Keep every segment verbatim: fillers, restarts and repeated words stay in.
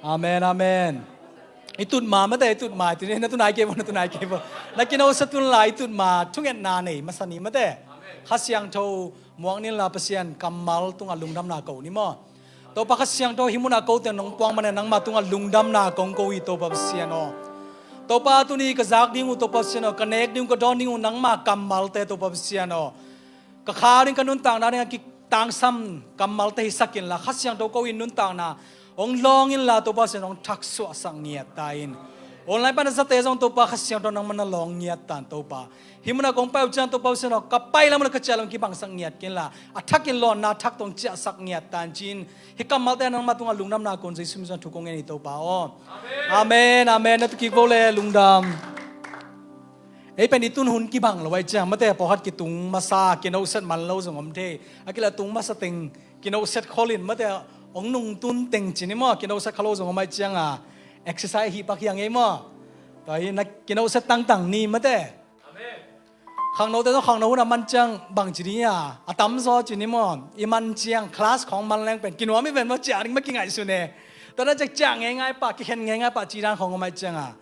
Amen, amen. I tut ma mate, i tut ma, i tut, na tun ai kei bo, na tun ai kei bo. Na kinohset un la, i tut ma thungetna nei masa ni mate. Kha Siangtho muak nin la, Pasian kammal tungah lungdamna ko ni maw. Topa Kha Siangtho hih munah kote nong puang manin nangma tungah lungdamna kong ko hi, Topa Pasian aw. Topa tuni ka zak ding uh, Topa Pasian aw, ka nek ding uh, ka dawn ding uh nangma kammalte, Topa Pasian aw. Ka kha ding, ka nuntakna ding a kitangsam kammalte hisak inla, Kha Siangtho ko in nuntakna hong lawng inla, Topa Pasian, hong thaksuahsak ngiat ta in. Online pan a zate zong Topa Kha Siangtho nangman na lawng ngiat ta in Topa. Hih munah kong pai uh ciang Topa Pasian aw, ka pai lam le ka ciah lam kibangsak ngiat kei inla, a thak in lawnna thak tawh hong ciahsak ngiat ta in ci-in, hih kammalte nangma tungah lungdamna ko in Jesu min suang thu kong ngen hi Topa aw. Amen, amen. Na tu kik vo le lungdam. Ei pen i tun hun kibang lo ai ciang mate, pawlkhat kitung masa, kinohset man lo zong om thei. A kila tung masa teng kinohset khol in mate, hong nungtun teng ci ni maw, kinohset kha lo zong om ai ciang a, exercise hi pak hiang ei maw. Tua hi na kinohset tangtang ni mate. Khangnote zong khangno hun a man ciang bang ci ding a, a tamzaw ci ni maw, i man ciang class khawng man leng pen kinuam i ven maw, ciah ding maw kingaihsun e. Tua na ciang ciah ngeingai pah, kikhen ngeingai pah ci dan khawng om ai ciang a,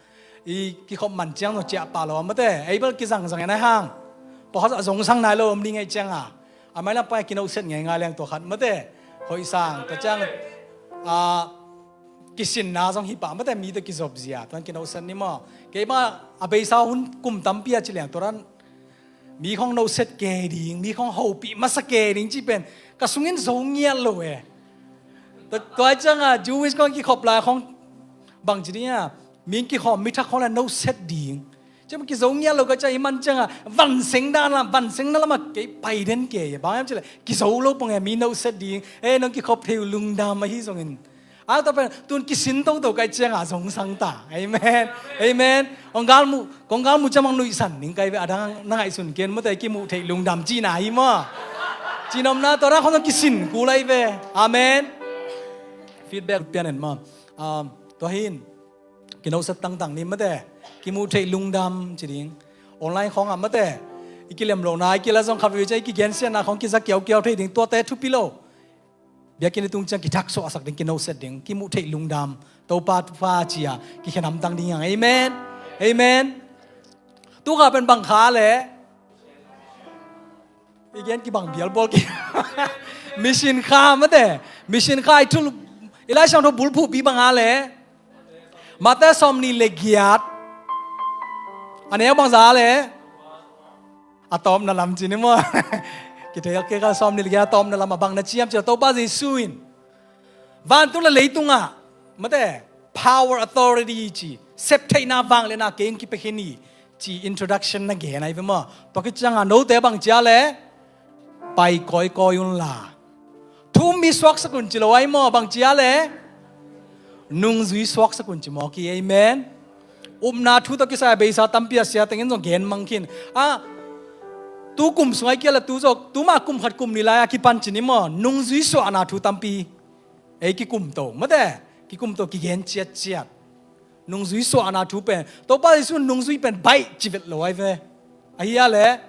i kikhop man ciang zong ciah pah lo mate, ei bel kizangzang en ai hang. Pawlkhat a zongsang nai lo om ding ai ciang a, a mailam pai kinohset ngeingai leng tua khat mate. Hoih sang tua ciang a, kisinna zong hi pah mate, mi tawh kizop zia, tuan kinohset ni maw. Kei bang a beisa hun kum tampi a ci leng tua dan mi khawng nohset kei ding, mi khawng hopih masa kei ding ci pen ka sungin zo ngiat lo e. Tua, tua ai ciang a Jewish khawng kikhop lai khawng bang ci ding a, mi kikhawm mi thak khawng la nohset ding. Ciang kizo ngiat lo ka ciang i man ciang a, vanseng dan lam, vanseng na lam a kei pai den kei. Bang hiam ci le, kizo lo pong e, mi nohset ding. E, nong kikhop thei uh lungdam ahi zongin. A tua pen tun kisin toto kai ciang a zongsang ta. Amen. Amen. Kong gal mu, kong gal mu ciang mang nuihsan ning kai ve, a dang na ngaihsun ken mate, kimuh theih lungdam cihna hi maw. Cihnopna tua dang khawng kisin kul ai ve. Amen. Feedback pian en maw. Um, tua hin kinohset tangtang ni mate, kimuh theih lungdam ci ding. Online khawng ah mate, i kilem lohna, i kila zong khat vei ciang i kigensiatna khawng kiza kiaukiau thei ding, tuate thupi lo. Biakinn i tung ciang kithaksuahsak ding, kinohset ding, kimuh theih lungdam, Topa, Topa ci a kikhen hamtang ding hiang. Amen. Amen. Tu kha pen bang kha le? I gen kibang bial bawl ki. Mission kha mate. Mission kha i thul, i Lai Siangtho bulphuhpi bang a le? Mate sawmnih le giat. A neu bangza le? A tawpna lam ci ni maw. Kithei kei ka sawmnih le giat a tawpna lam a bang na ci hiam ci le Topa Jesu in vantung le leitungah mate, power, authority ci, septheihna, vangliatna kei in kipia khin hi ci introduction na gen ai ve maw. Tua khit ciang a note bang ci a le? Pai kawikawi un la. Thu um mi suaksak un ci lo ai maw, bang ci a le? Nungzui suaksak un ci mawk hi. Amen. Upna thu tawh kisai a beisa tampi a sia tengin zong gen mang khin. A, tu kum sung ai kia le tu zawh, tu mah kum khat kum nih lai a kipan ci ni maw, nungzui suahna thu tampi ei kikumto mate, kikumto, kigen ciatciat. Nungzui suahna thu pen Topa Jesu in nungzui pen baih ci vet lo ai ve. Ahi a le?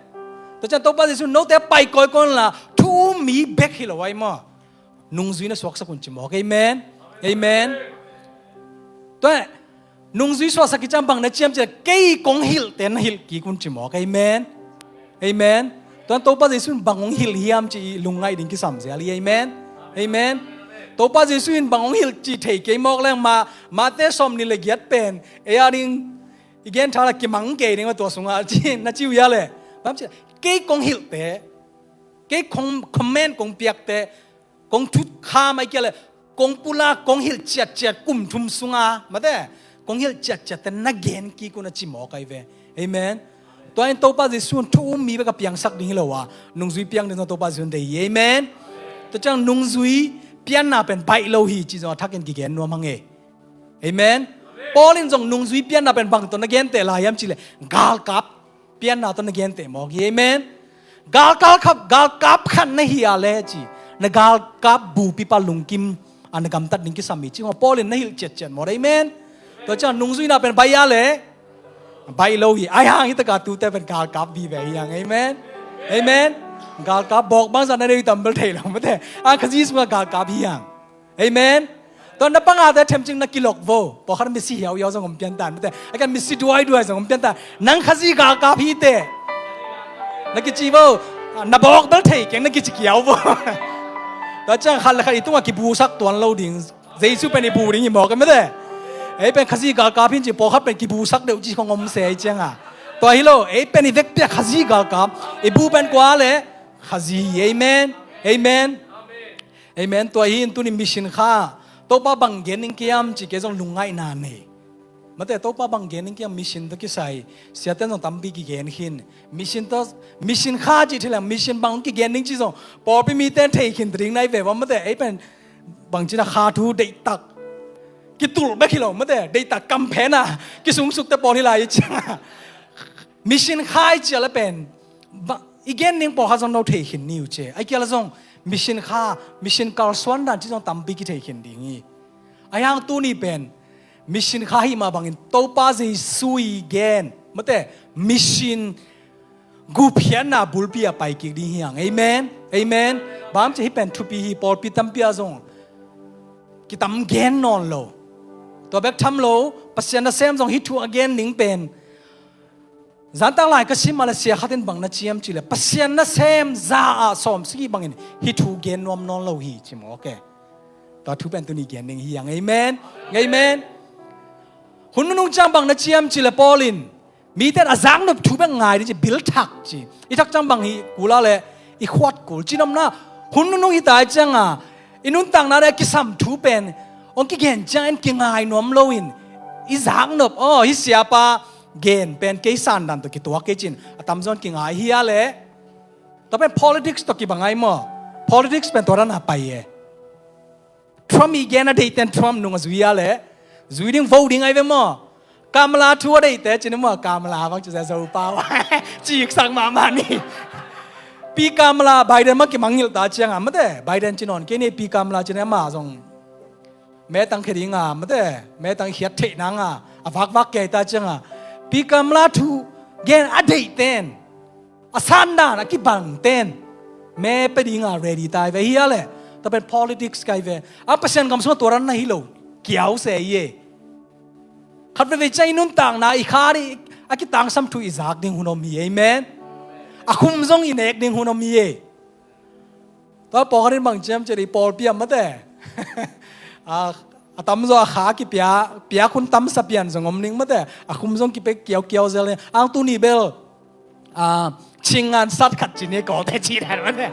Tua ciang Topa Jesu in note pai kawikawi un la, thu um mi bek hi lo ai maw. Nungzui na suaksak un ci mawk. Amen. Amen. Tua nungzui suahsak i ciang bang na ci hiam ci le, kei kong hilhte na hilh kik un ci mawk. Amen. Amen. Tuan Topa Jesu in bang hong hilh hiam ci i lungngaih ding kisam zel hi. Amen. Amen. Topa Jesu in bang hong hilh ci thei kei mawk leng ma, Mate sawmnih le giat pen ei a ding i gen tha la kimang kei ding a tua sungah ci na ci uh hia le? Bang ci, kei kong hilhte, kei kong comment kong piakte, kong thut kha mai kia le, kong pulak, kong hilh ciatciat kum thum sunga mate, kong hilh ciatciatte na gen kik un a ci mawk ai ve. Amen. Tua in Topa Jesu in thu um mi bek a piangsak ding hi lo a, nungzui piang ding zong Topa Jesu in deih hi. Amen. Tua ciang nungzui pianna pen baih lo hi ci zong a thakin kigen nuam hang e. Amen. Paul in zong nungzui pianna pen bang tawh na genteh lai hiam ci le, galkap pianna tawh na genteh mawk hi. Amen. Galkap khat, galkap khat na hi a le ci, na galkap bupipa lungkim a na gamtat ding kisam hi ci. Paul in na hilh ciatciat mawk. Amen. Tua ciang nungzuina pen baih a le? Baih lo hi. Ai hang hi taka tute pen galkap vive hi hang. Amen. Amen. Galkap bawk bangzah na nei uh tam bel thei lo mate. A Khazih sungah galkap hi hang. Amen. Tua na pangate themcing na kilok vo. Pawlkhat misi hiauhiau zong om pianta, mate. A kiang misi duaiduai zong om pianta. Nang Khazih galkap hi teh, na kici vo. Na bawk bel thei keng, na kici kiau vo. Tua ciang khat le khat i tungah kibusak tuan lo ding. Jesu pen i bu ding hi mawk e, mate. Ei pen Khazih galkap hi ci, pawlkhat pen kibusak deuh ci khong om se ei cianga. Tua hi lo, ei pen i vekpi a Khazih galkap. I bu pen kua le? Khazih hi. Amen. Amen. Amen. Tua hi in tuni mission kha Topa bang gen ning kiam ci kei zong lungngaihna nei. Mate, Topa bang gen ning kiam, mission tawh kisai siaten zong tampi kigen khin. Mission tawh, mission kha ci thei leng mission bang kigen ning ci zong pawlpi miten thei khin ding nai ve ua, mate. Ei pen bang cina kha thu deihtak kitulh bek hi lo, mate. Deihtak kamphen a kisungsukte pawl hi lai i cianga. Mission kha i cia le pen i gen ning pawlkhat zong no thei khin ni uh ce. Ai kia le zong mission kha, mission kalsuan dan ci zong tampi kithei khin ding hi. Ai hang tuni pen mission kha hi mah bangin Topa Jesu i gen, mate, mission gupkhiatna bulpi a pai kik ding hi hang. Amen. Amen. Bang ci hi pen thupi hi, pawlpi tampi a zong kitam gen nawn lo. Tua bek tham lo, Pasian nasem zong hi thu a gen ning pen Zantak lai ka sim a le sia khat in bang na ciam ci le Pasian nasem za ah sawm sigi bangin hi thu gen nuam nawn lo hi ci mawk e. Tua thu pen tuni gen ding hi hang. Amen. Amen. Hun nunung ciang bang na ciam ci le Paul in miten a zaknop thu bek ngai ding ci, bil thak ci. I thak ciang bang hi kul a le i khuat kul ci nomna. Hun nunung hi tai cianga i nuntakna le a kisam thu pen hong kigen ciang en kingai nuam loin i zaknop, aw, hi siapa gen pen kei sandan tawh kituak kei cin a tamzaw in kingai hi a le. Tua pen politics tawh kibang ai maw? Politics pen tua dan a pai e. Trump i gen a deihten Trump nung a zui a le zui ding, vo ding ai ve maw? Kamala thu a deihte cin maw, Kamala bang ci zia zo pau ciksak mahmah ni. Pi Kamala, Biden mah kimangngilh ta cianga, mate, Biden ci nawn kei ni, Pi Kamala cin ama zong metang khia dinga, mate, metang khiat theih nanga a vakvak kei ta cianga, Pi Kamala thu gen a deihten, a sandan a kibangten me pe dinga ready tai ve hi a le. Tua pen politics kai ve. A Pasian gam sungah tua dan na hi lo kiau se i e. Khat veve ciang i nuntakna i kha ding a kitangsam thu i zak ding hun om hi. Amen. A khum zong i nek ding hun om hi e. Tua pawlkhat in bang ciam ci le i pawlpi a mate, a tamzaw a kha kipia, piak hun tamsa pian zong om ning, mate. A khum zong kipek kiaukiau zel ni. Ang tuni bel Chin ngan sat khat ci ni, kawlte ci dan mate.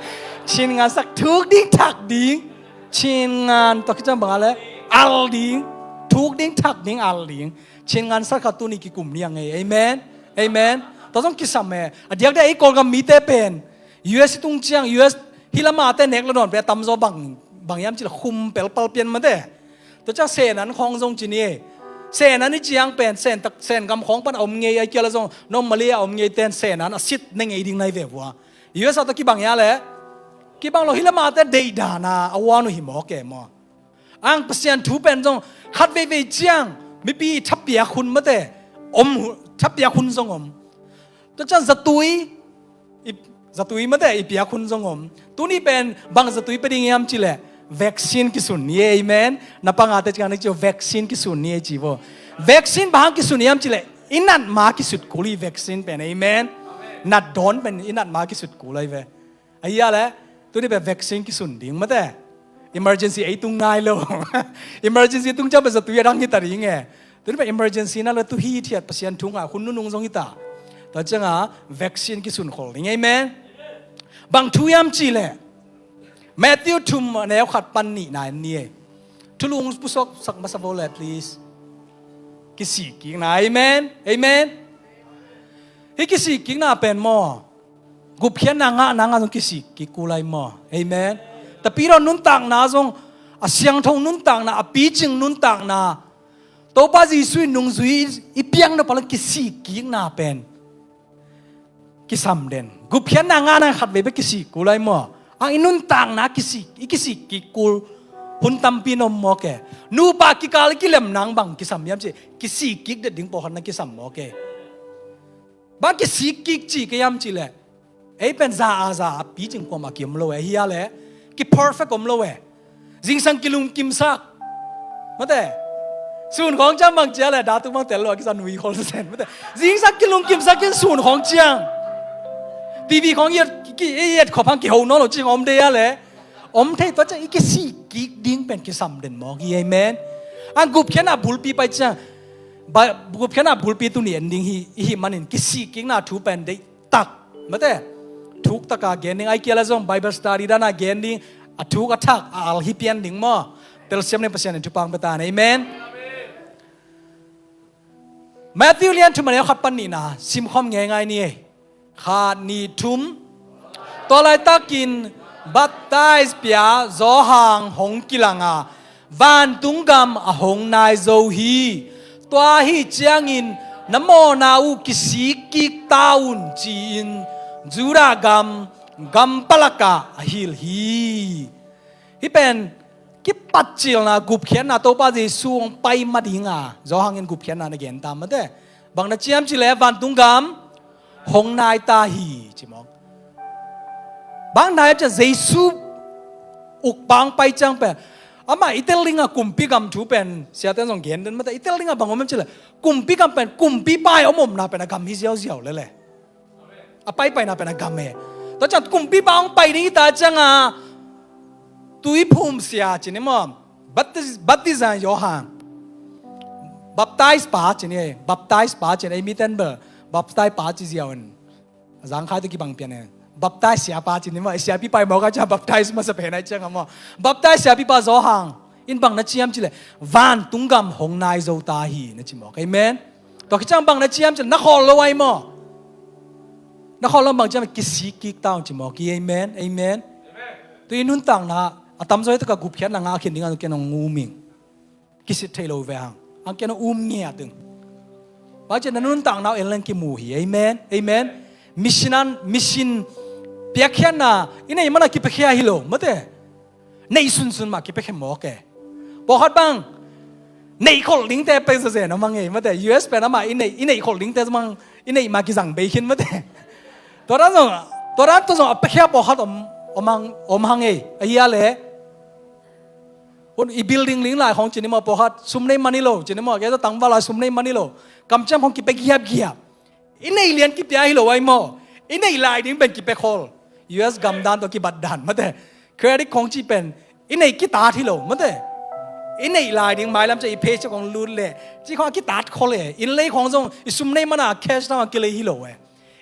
Chin ngan sat thuk ding thak ding. Chin ngan tua kiciam bang a le al ding, thuk ding thak ding, al ding. Chin ngan sat khat tuni kikum ni a ngei. Amen. Amen. Tua zong kisam e. A diakdiak ei Kawlgam mite pen U S i tung ciang, U S hi lamate nek lo nawn pe a tamzaw bang, bang hiam ci le khum pelpal pian mate. Tua ciang Senan khawng zong ci ni. Senan i ciang pen Sen tak, Sen gam khawng pan a om ngei, ai kia le zong normally a om ngei ten Senan a sit ne ngei ding nai ve vua. U S a tua kibang hia le? Kibang lo, hi lamate deih dana a uan uh hi mawk e maw? Ang Pasian thu pen zong khat veivei ciang mipi i thapiak hun mate om, thapiak hun zong om. Tua ciang zatui, zatui mate i piak hun zong om. Tuni pen bang zatui pe ding hiam ci le vaccine kisun ni e. Amen. Na pangate ciang na ci vaccine kisun ni e ci vo. Vaccine bang hang kisun hiam ci le i nat ma kisut kul hi vaccine pen. Amen. Nat dawn pen i nat ma kisut kul ai ve. Ahi a le, tuni pen vaccine kisun ding mate. Emergency ei tung nai lo. Emergency tung ciang pen zatui a dang hi ta ding e. Tuni pen emergency na lo, tu hi thiat Pasian thu ngah hun nunung zong hi ta. Tua cianga vaccine kisun khol ding. Amen. Bang thu hiam ci le Matthew thum a neu khat pan nihna en ni e. Thulung pusuak sak masa vo le please. Kisikkikna. Amen. Amen. Hi kisikkikna pen maw, gupkhiatna ngahna ngah zong kisik kik kul ai maw? Amen. Tapidaw nuntakna zong, a siangtho nuntakna, a picing nuntakna, Topa Jesu in nungzui i piakna pala kisikkikna pen kisam den. Gupkhiatna ngahna khat vei bek kisik kul ai maw? Ang i nuntakna kisik, i kisik kik kul hun tampi na om mawk e. Nupa kikal i kilem nang bang kisam hiam ci, kisik kik det ding pawlkhat na kisam mawk e. Bang kisik kik ci ka hiam ci le, ei pen za a za a picing kuamah kiom lo e, hi a le, kiperfect om lo e. Zingsang kilungkimsak, Mate, sun khawng ciang bang cia le, dah tung bang tel lo a kisa nui khol sen. Mate, zingsak kilungkimsak in sun khawng ciang. TV khawng i et, ki, i et khop hang kiho nawn lo ci khawng om dei a le. Om thei tua ciang i kisih kik ding pen kisam den mawk hi, amen. A gupkhiatna bulpi pai ciang. Ba, gupkhiatna bulpi tuni en ding hi, i hih manin kisih kikna thu pen deih tak. Mate, thuk taka gen ding, ai kia la zong Bible study dana gen ding, a thuk a thak, a al hi pian ding maw. Telsiam ning Pasian in thupha hong pia ta hen, amen. Matthew lian thum a neu khat pan nihna, simkhawm ngeingai ni ei. Khat, nih, thum. Tua laitakin baptize pia Johan hong kilang a, vantung gam a hong nai zo hi. Tua ahi ciangin na mawhna uh kisik kik ta un ci-in Judah gam, gam palakah a hilh hi. Hih pen kipatcilna, gupkhiatna, Topa Jesu hong pai ma dinga Johan in gupkhiatna na gen ta mate. Bang na ciam ci le vantung gam hong nai ta hi ci mawk. Bang nai a cia Jesu ukpa hong pai ciang pen, amah i tel dinga kumpi gam thu pen siate zong gen den mate, i tel dinga bang om em ci le, kumpi gam pen kumpipa i om omna pen a gam hi ziauziau lele. A paipaina pen a gam e. Tua ciang kumpipa hong pai ding i ta cianga, tuiphumsia ci ni maw. Baptis-, baptiza Johan. Baptize pa ci ni, baptize pa ci ni, ei miten bel baptize pa ci ziau in. Zangkhai tu kibang pian e. Baptize siapa ci ni maw, siapipa i mawk a ciang baptize masa pen ai cianga maw. Baptize siapipa Johan in bang na ciam ci le, vantung gam hong nai zo ta hi na ci mawk. Amen. Tua khit ciang bang na ciam ci le, na khawl lo ai maw. Na khawl lo bang ciam kisik kik ta un ci mawk hi, amen, amen. Tu i nuntakna a tamzaw hi taka gupkhiatna ngah khin dinga ken hong um ing. Kisit thei lo ve hang. Ang ken hong um ngiat ding. Bang ciang na nuntakna uh en leng kimu hi, amen, amen. Mission an, mission piakkhiatna i neih mana kipiakhia hi lo mate. Neih sunsun mah kipiakhia mawk e. Pawlkhat bang neih kholh dingte pek zazen a mang e mate. U S pen amah i neih, i neih kholh dingte mang, i neih mah kizang bei khin mate. Tua dan zong, tua dan tua zong a piakhia pawlkhat om, om hang, om hang e. A hia le. Hun i building ling lai khawng ci ni maw, pawlkhat sum nei man hi lo ci ni maw, kei tawh tangval a sum nei man hi lo. Kamciam khawng kipia giapgiap. I neih lian kipia hi lo ai maw. I neih lai ding pen kipia khol. U S gam dan tawh kibat dan mate. Credit khawng ci pen i neih kitat hi lo mate. I neih lai ding mailam cia i paycheck khawng lut leh ci khawng a kitat khol e. Inn lei khawng zong i sum nei mana cash tang a kilei hi lo e.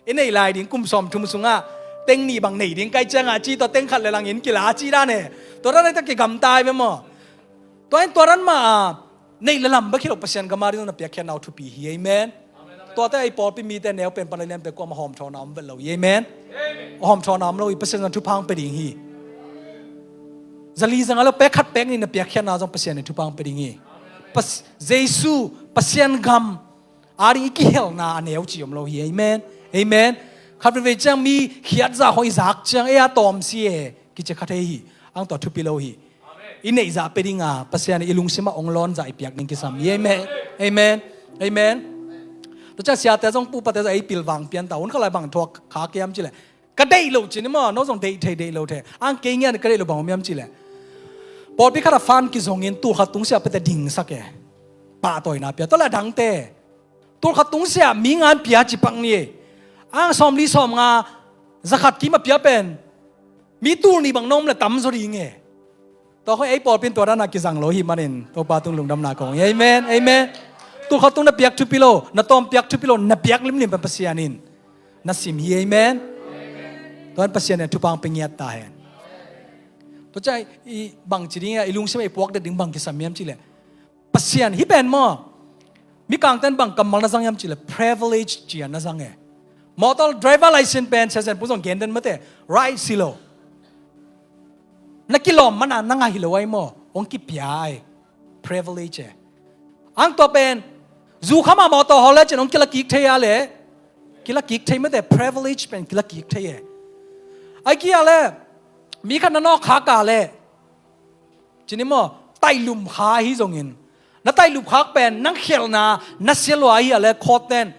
I neih lai ding kum sawm thum sungah teng nih bang nei ding kai cianga ci tawh teng khat le lang inn kila ci dan e. Tua dan ai tak kigamtai ve maw. Tua in tua dan mah a neih le lam bek hi lo, Pasian gam a ding na piakkhiatna uh thupi hi, amen. Tuate ei pawlpi mite neu pen pan a lian pen kuama hawmthawhna om vet lo hi, amen. Hawmthawhna om lo hi, Pasian zong thupha hong pia ding hi. Zali zanga lo pek khat pek nih na piakkhiatna zong Pasian in thupha hong pia ding hi. Pas-, Jesu, Pasian gam a ding i kihelna a neu ci om lo hi. Amen. Amen. Khat veivei ciang mi khiatzah khawng i zak ciang ei a tawm si e kici kha thei hi. Ang tua thupi lo hi. I neihzah pia dinga Pasian i lungsimah ong lawnzah i piak ding kisam hi. Amen. Amen. Amen. Tua ciang siate zong pupate zah ei pilvang pian ta. Hun khalai bang thuak kha kiam ci le. Ka deih loh ci ni maw, no zong deih thei, deih loh thei. Ang kei ngian ka deih loh bang om hiam ci le. Pawlpi khat a fan kizongin tul khat tungsiah pete dingsak e. Pahtawina pia. Tua le a dangte. Tul khat tungsiah mi ngan pia ci pak ni e. Ang sawmli sawmnga zakhat kim a pia pen. Mi tul nih bang na om le tam zaw ding e. Tua khawng ei pawlpi in tua dana kizang lo hi manin Topa tung lungdamna kong hi. Amen. Amen. Tul khat tung na piak thupi lo, na tawm piak thupi lo, na piak limlim pen Pasian in na sim hi, amen. Tuan Pasian in thupha hong pia ngiat ta hen. Tua ciang i bang ci ding a, i lungsim a i puak det ding bang kisam hiam ci le. Pasian, hih pen maw. Mikangten bang kammal na zang hiam ci le, privilege ci a na zang e. Motor driver license pen, Siasen Pu zong gen den mate, right si lo. Na kilawm mana na ngah hi lo ai maw, hong kipia ai. Privilege e. Ang tua pen, zu khama mawtaw hawl le cin hong kila kik thei a le, kila kik thei mate, privilege pen kila kik thei e. Ai kia le, mi khat na nawk khak a le, cin i maw, tailum kha hi zongin, na tailum khak pen, nang khialhna, na sia lua hi a le, khawt ten,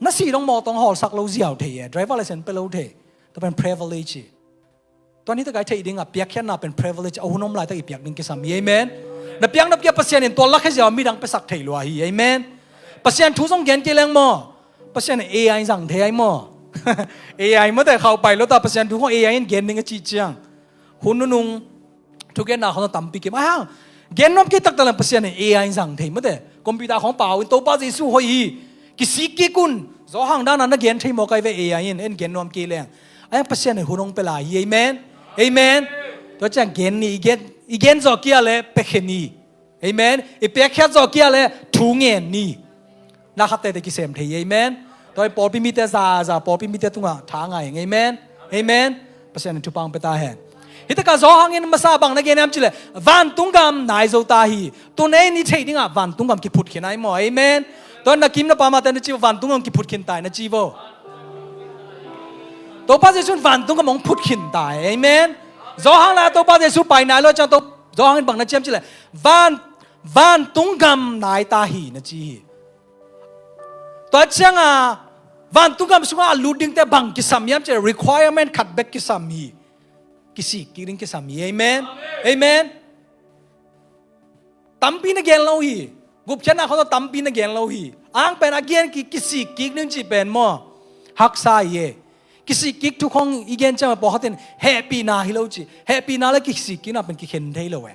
na si dong mawtaw hong hawlsak lo ziau thei e, driver license pe lo thei, tua pen privilege hi. Tua ni takai theih ding a piakkhiatna pen privilege a hun om laitak i piak ding kisam hi, amen. Na piak na piak Pasian in tua lakhia ziau midang piasak thei lua hi. Amen. Pasian thu zong gen kei leng maw, Pasian in A I in zang thei ai maw? A I maw te khauh pai lo ta, Pasian thu khong A I in gen ding a cih ciang, hun nunung thugenna khong tampi kim ai hang. Gen nuam kei taktak leng Pasian in A I in zang thei maw te. Computer khong pau in Topa Jesu hoih hi, kisik kik un, Johan dan a na gen thei mawk ai ve A I in, en gen nuam kei leng. Ai hang Pasian in hun hong pia lai hi. Amen. Amen. Tua ciang gen ni, i gen, i gen zawh kia le pia khin ni. Amen. I piakkhiat zawh kia le thu ngen ni. Na khat tete kisem thei. Amen. Tua i pawlpi mite zaza, pawlpi mite tungah tha ngai. Amen. Amen. Pasian in thupha hong pia ta hen. Hi takah Johan in masa bang na gen hiam cih leh, vantung gam nai zo ta hi. Tun ei ni theih dingah vantung gam kiphut khin ai maw? Amen. Tua na kim na pam ah te na ci vo, vantung gam kiphut khin ta hi na ci vo. Topa Jesu in vantung gam hong phut khin ta hi. Amen. Johan la Topa Jesu pai nai lo ciang to, Johan in bang na ci hiam cih leh, van, vantung gam nai ta hi na ci hi. Tua ciangah vantung gam sungah a lut dingte bang kisam hiam cih leh, requirement khat bek kisam hi. Kisik kik ding kisam hi. Amen. Amen. Tampi na gen lo hi. Gupkhiatna khong tawh tampi na gen lo hi. Ang pen a gen ki, kisik kik ding cih pen maw, haksa hi e. Kisik kik thu khong i gen ciang a pawlkhat in hehpihna hi lo ci. Hehpihna le kisik kikna pen kikhen thei lo e.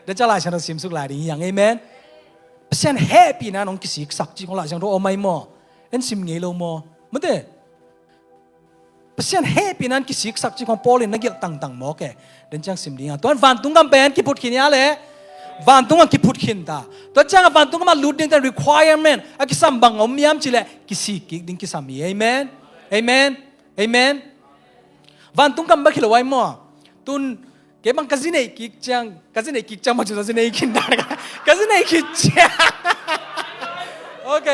Den ciang Lai Siangtho simsuk lai ding hi hang. Amen. Pasian hehpihna in hong kisiksak cih khong Lai Siangtho om ai maw? En sim ngei lo maw? Mate. Pasian hehpihna in kisiksak cih khong Paul in na gelh tangtang mawk e. Den ciang sim ding a, tua vantung gam pen kiphut khin hia le? Vantung gam kiphut khin ta. Tua ciangah vantung gam a lut dingte requirement a kisam bang om hiam cih leh, kisik kik ding kisam hi. Amen. Amen. Amen. Vantung gam bek hi lo ai maw? Tun kei bang ka zi neih kik ciang, ka zi neih kik ciang maw, ci ta zi neih khin dan ka, ka zi neih kik ciang. Ok.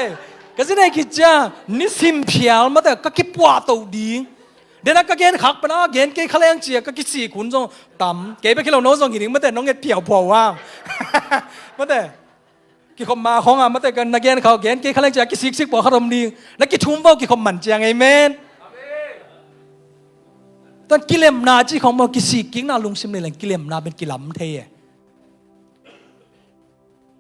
Ka zi neih kik ciang nisim phial mate ka kipuahtoh ding. Den a ka gen khak pen a gen kei kha leng ci a ka kisik hun zong tam. Kei bek hi lo, no zong hi ding mate, nong et phiauphau a. Mate. Kikhop ma khong a mate, ka na gen khak gen kei kha leng ci a kisiksik pawlkhat om ding. Na kithum vo kikhop man ciang. Amen. Tan kilemna cih khong maw, kisik kikna lungsim nei leng kilemna pen kilam thei e.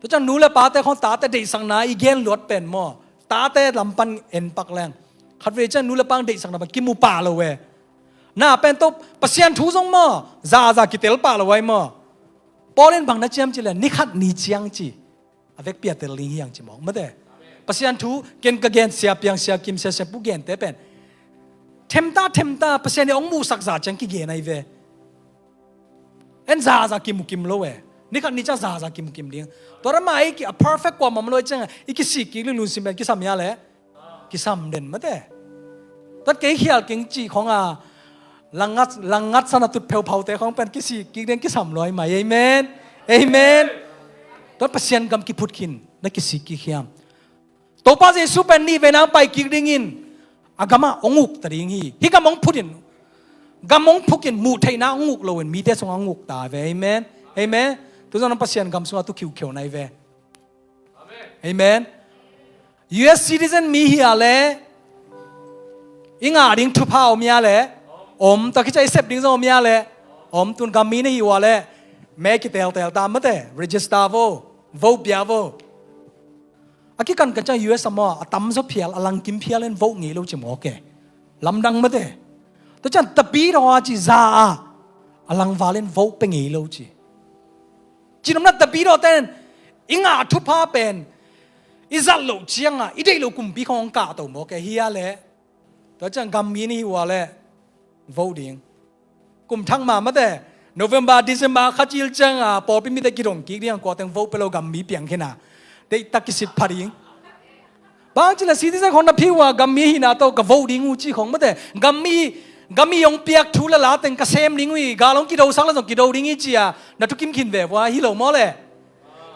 Tua ciang nu le pate khong tate deihsakna i gen luat pen maw, tate lam pan en pak leng, khatvei ciang nu le pa deihsakna pan kimu pah lo e. Na pen tawh Pasian thu zong maw, zaza kitel pah lo ai maw? Paul in bang na ci hiam cih leh, ni khat ni ciang ci a vekpi a tel ding hi hang ci mawk mate. Pasian thu ken ka gen, Sia Piang, Sia Kim, Sia Sia Pu gente pen themta themta Pasian in hong muhsak zah ciang kigen ai ve. En zaza kimu kim lo e. Ni khat ni ciang zaza kimu kim ding. Tua ram a i ki, a perfect kuamah om lo i ciang a i kisik kik lungsim pen kisam hia le? Kisam den mate. Tat kei khial keng cih khong a langngat, langngat sana tut pheuphau te khong pen kisik kik ding kisam lo ai mai. Amen. Amen. Tua Pasian gam kiphut khin na kisik kik hiam? Topa Jesu pen nih vei nang pai kik dingin a gamah hong uk ta ding hi. Hih gam hong phut in, gam hong phuk in, muh theihna hong uk lo in mite sungah hong uk ta ve. Amen. Amen. Tu zong Pasian gam sungah tu khiukheu nai ve. Amen. U S citizen mi hi a le i ngah ding thupha om hia le? Om. Tua khit ciang i sep ding zong om hia le? Om. Tun gam mi na hi uh a le me kiteltel ta mate, register vo, vote pia vo. A kikan kan ciang U S a maw, a tamzaw phial, a langkim phial in vote ngei lo ci mawk e. Lamdang mate. Tua ciang tapidaw a ci za a, a langval in vote pia ngei lo ci. Cinopna tapidaw ten i ngah thupha pen i zat loh ciangah i deih loh kumpi khong hong kahto mawk e. Hi a le? Tua ciang gam mi na hi uh a le vote ding. Kum thak mah mate, November, December kha cil ciang a pawlpi mite kidong kik ding a, kua teng vote pia lo gam mi piang khin a, deihtak kisit pha ding. Bang ci le citizen khong na phi uh a, gam mi hihna tawh ka vote ding uh ci khong mate, gam mi, gam mi hong piak thu le la teng ka sem ding uh hi, gal hong kidosak le zong kido ding hi ci a na thukim khin ve vua hi lo maw le?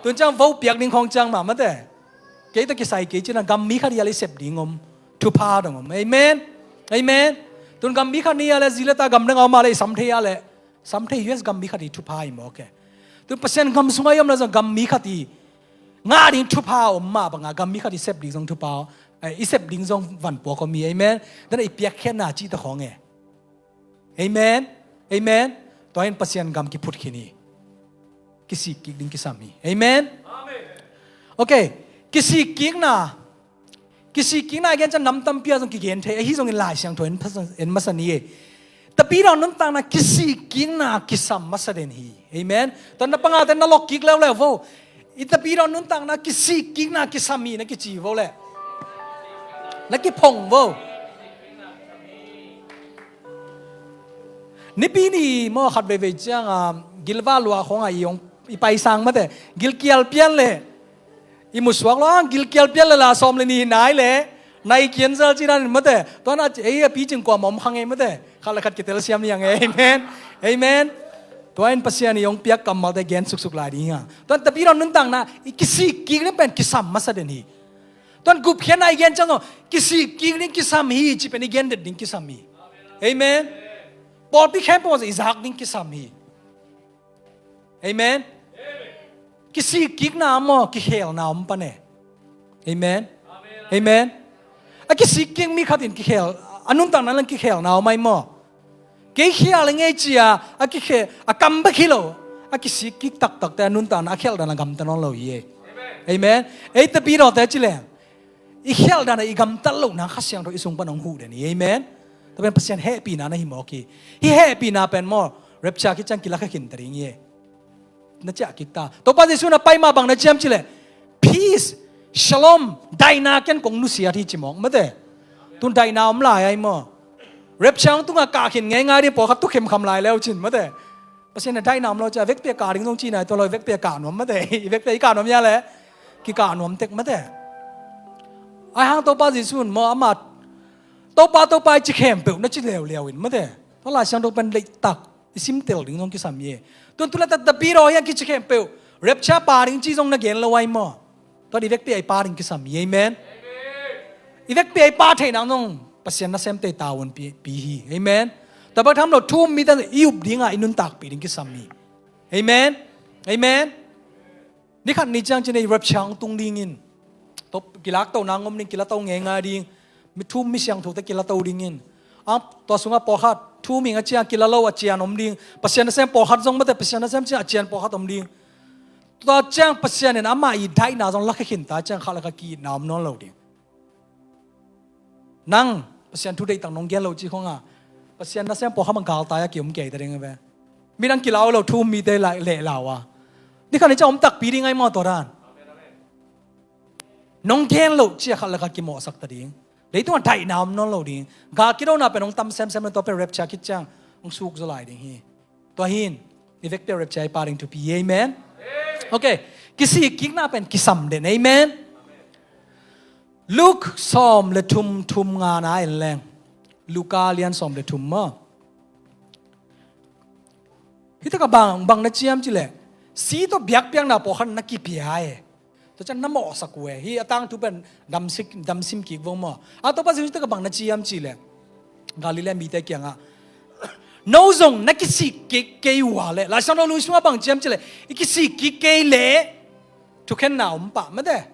Tun ciang vote piak ding khong ciang mah mate. Kei tawh kisai kei cin a gam mi khat hi a le i sep ding om, thupha dong om. Amen. Amen. Tun gam mi khat hi a le zi le ta gam dang a om a le i sam thei a le, sam thei, U S gam mi khat hi thupha hi mawk e. Tun Pasian gam sungah i om le zong gam mi khat hi ngah ding thupha om mah bangah gam mi khat hi sep ding zong thupha, eh, i sep ding zong vanpuak om hi. Amen. Dan a i piakkhiatna cih ta khong e. Amen. Amen. Tua in Pasian gam kiphut khin hi. Kisik kik ding kisam hi. Amen. Okay. Kisik kikna, kisik kikna a gen ciang nam tampi ah zong kigen thei, ahi zongin Lai Siangtho en masa, en masa ni e. Tapidaw nuntakna kisik kikna kisam masa den hi. Amen. Tua na pangate na lok kik leuleu vo. I tapidaw nuntakna kisik kikna kisam hi na kici vo le, na kiphong vo. Nipi ni maw khat veivei ciang a, gilva lua khong a i hong i paisang mate, gilkial pian le i musuak lo ang, gilkial pian le la sawm le ni nai le nai kian zal ci dan mate. Tua na ei a picing kua mawm khang ei mate. Khat le khat kitel siam ni ang ei. Amen. Amen. Tua in Pasian i hong piak kammalte gen suksuk lai ding a. Tua tapidaw nuntakna i kisik kik ding pen kisam masa den hi. Tua gupkhiatna i gen ciang zong kisik kik ding kisam hi ci pen i gen det ding kisam hi. Amen. Pawlpi khempeuh i zak ding kisam hi. Amen. Kisik kikna maw kikhelna om pan e. Amen. Amen. A kisik kik mi khat in kikhel, a nuntakna lang kikhelna om ai maw. Kei khial ngei cia a kikhe, a kam bek hi lo. A kisik kik taktakte a nuntakna a khelh dan a gamta nawn lo hi e. Amen. Ei tapidawte ci leng i khialh dan a i gamtat lohna Kha Siangtho i sung pan hong huh den hi. Amen. Tua pen Pasian hehpihna na hi mawk hi. Hih hehpihna pen maw, rapture khit ciang kilakha khin ta ding hi. Na ciah kik ta. Topa Jesu na pai mah bang na ciam cileh, peace, shalom, daihna ken kong nusiat hi ci mawk mate. Tun daihna om lai ai maw. Rapture hong tungah kah khin ngeingai ding pawlkhat tu khemkham lai leu cin mate. Pasian a daihna om lo cia vekpi a kah ding zong ci nai tua lo, vekpi a kah nuam mate. I vekpi a i kah nuam ia le kikah nuam tek mate. Ai hang Topa Jesu in maw ama Topa Topa i ci khempeuh na ci leuleu in mate. Tua Lai Siangtho pen leitak i simtel ding zong kisam hi. Tun tu le tapidaw hiang kici khempeuh rapture pa ding ci zong na gen lo ai maw. Tua i vekpi a i pa ding kisam hi. Amen. I vekpi a i pa theih nang zong Pasian nasemte tavuan pi, pi hi. Amen. Tua bek tham lo thu um mite i up dinga i nuntakpih ding kisam hi. Amen. Amen. Ni khat ni ciang cin ei rapture hong tung dingin, kilakto nang om ding, kilato ngeingai ding. Mi thu um mi siangthote kilato dingin. Ang tua sungah pawlkhat thu um ing a ciang kila lo a cian om ding. Pasian nasem pawlkhat zong mate, Pasian nasem ciang a cian pawlkhat om ding. Tua ciang Pasian in amah i daihna zong lakhe khinta ciang khat le khat ki-itna om nawn lo ding. Nang Pasian thu deihtak nong gen lo ci khong a, Pasian nasem pawlkhat mang galtai a ki-om kei ta ding a ve. Midang kilau lo thu um mite leh lau a, ni khat ni ciang om takpi ding ai maw tua dan. Nong gen lo ci a khat le khat kimawhsak ta ding. Leitungah daihna om nawn lo ding. Gal kidona pen hong tam semsem le tua pen rapture khit ciang hong suk zaw lai ding hi. Tua hin i vekpi a rapture i pa ding thupi hi. Amen. Okay. Kisik kikna pen kisam den. Amen. Luke sawm le thum, thum ngana en leng. Luka lian sawm le thum maw. Hih takah bang, bang na ciam cileh, si tawh biakpiakna pawlkhat na kipia e. Tua ciang na mawhsak uh e. Hih a tangthu pen damsik, damsim kik vo maw. A Topa Jesu hih takah bang na ciam cileh, Galilee mite kiangah, no zong na kisik kik kei uh a leh, Lai Siangtho lui sungah bang ciam cileh, i kisik kik kei leh thukhenna om pah mate.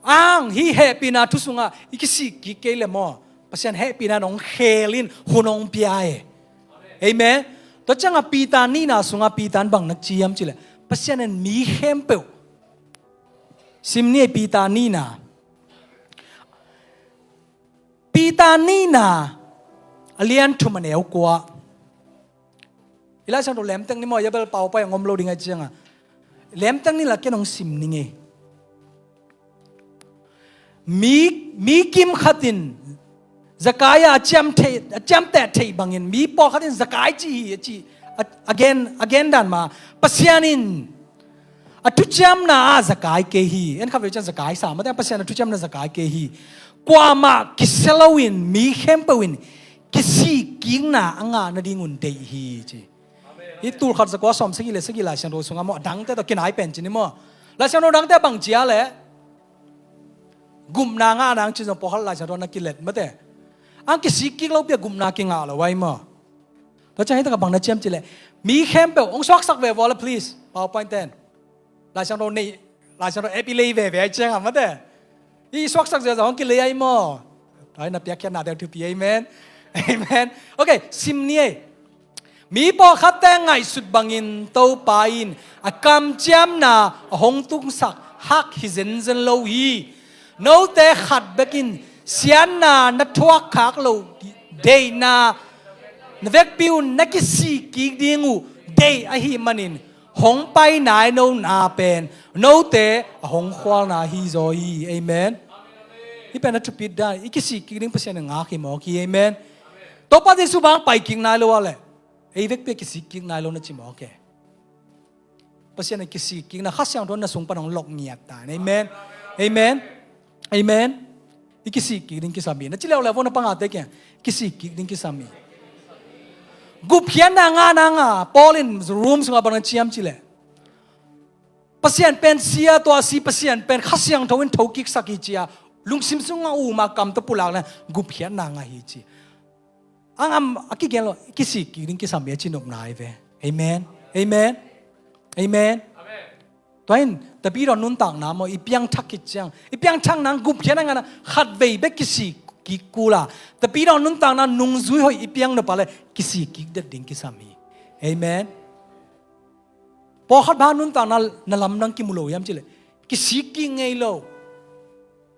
Ang hih hehpihna thu sungah i kisik kik kei leh maw, Pasian hehpihna in hong khel in hun hong pia e. Amen. Tua ciangah Peter nihna sungah Peter in bang na ciam cileh, Pasian in mi khempeuh, sim ni ei Peter nihna. Peter nihna a lian thum a neu kua. I Lai Siangtho lemteng ni maw, i a bel pau pai a ngom lo ding ai cianga lemteng ni la ken hong sim ning ei. Mi, mi kim khat in Zakai a ciam thei, a ciamteh theih bangin mi pawlkhat in Zakai ci hi a ci, a, a gen, a gen dan ma Pasian in a thuciamna ah Zakai kei hi. En khat vei ciang Zakai sa mate, Pasian a thuciamna Zakai kei hi. Kuamah kisia loin mi khempeuh in kisik kikna a ngah nadingun deih hi ci. Hih tul khat zakua sawm sagih le sagih Lai Siangtho sungah maw, a dangte tawh kinai pen ci ni maw. Lai Siangtho dangte bang cia le gupna ngah nang ci zong pawlkhat Lai Siangtho na kilet mate. Ang kisik kik lo pi a gupna kingah lo ai maw. Tua ciang hih takah bang na ciam cileh, mi khempeuh hong suaksak ve vua le please, PowerPoint ten. Lai Siangtho nei, Lai Siangtho app i lei veve ai ciang a mate. I suaksak zia zong hong kilei ai maw. Tua hi na piakkhiatna deuh thupi. Amen. Amen. Okay, sim ni ei. Mi pawlkhatte ngaihsut bangin Topa in a kamciamna a hong tungsak hak hi zenzen lo hi. Note khat bekin siatna na thuakkhak loh deihna na vekpi un na kisik kik ding uh deih ahih manin hong pai nai nona pen note a hong khualna hi zaw hi. Amen. Hih pen a thupit dan, i kisik kik ding Pasian in ngak hi mawk hi. Amen. Topa Jesu bang pai kik nai lo a leh ei vekpi a kisik kik nai lo na ci mawk e. Pasian a kisik kikna Kha Siangtho na sung pan hong lok ngiat ta. Amen. Amen. Amen. I kisik kik ding kisam hi. Na ci leuleu vo na pangate kiang kisik kik ding kisam hi. Gupkhiatna ngahna ngah Paul in Rom sungah bang na ci hiam cih leh Pasian pen sia, tua si Pasian pen Kha Siangtho in thokiksak hi ci a, lungsim sungah um a kam tawh pulakna gupkhiatna ngah hi ci. A ngam a kigen lo, kisik kik ding kisam hi a ci nopna hi ve. Amen. Amen. Amen. Tua in Tapidaw nuntakna maw, i piangthak khit ciang, i piangthakna gupkhiatna ngahna khatvei bek kisik kik kul a, Tapidaw nuntakna nungzui hoih i piang nop a leh kisik kik det ding kisam hi. Amen. Pawlkhat bang nuntakna na lamdang kimu lo hiam cih leh kisik kik ngei lo.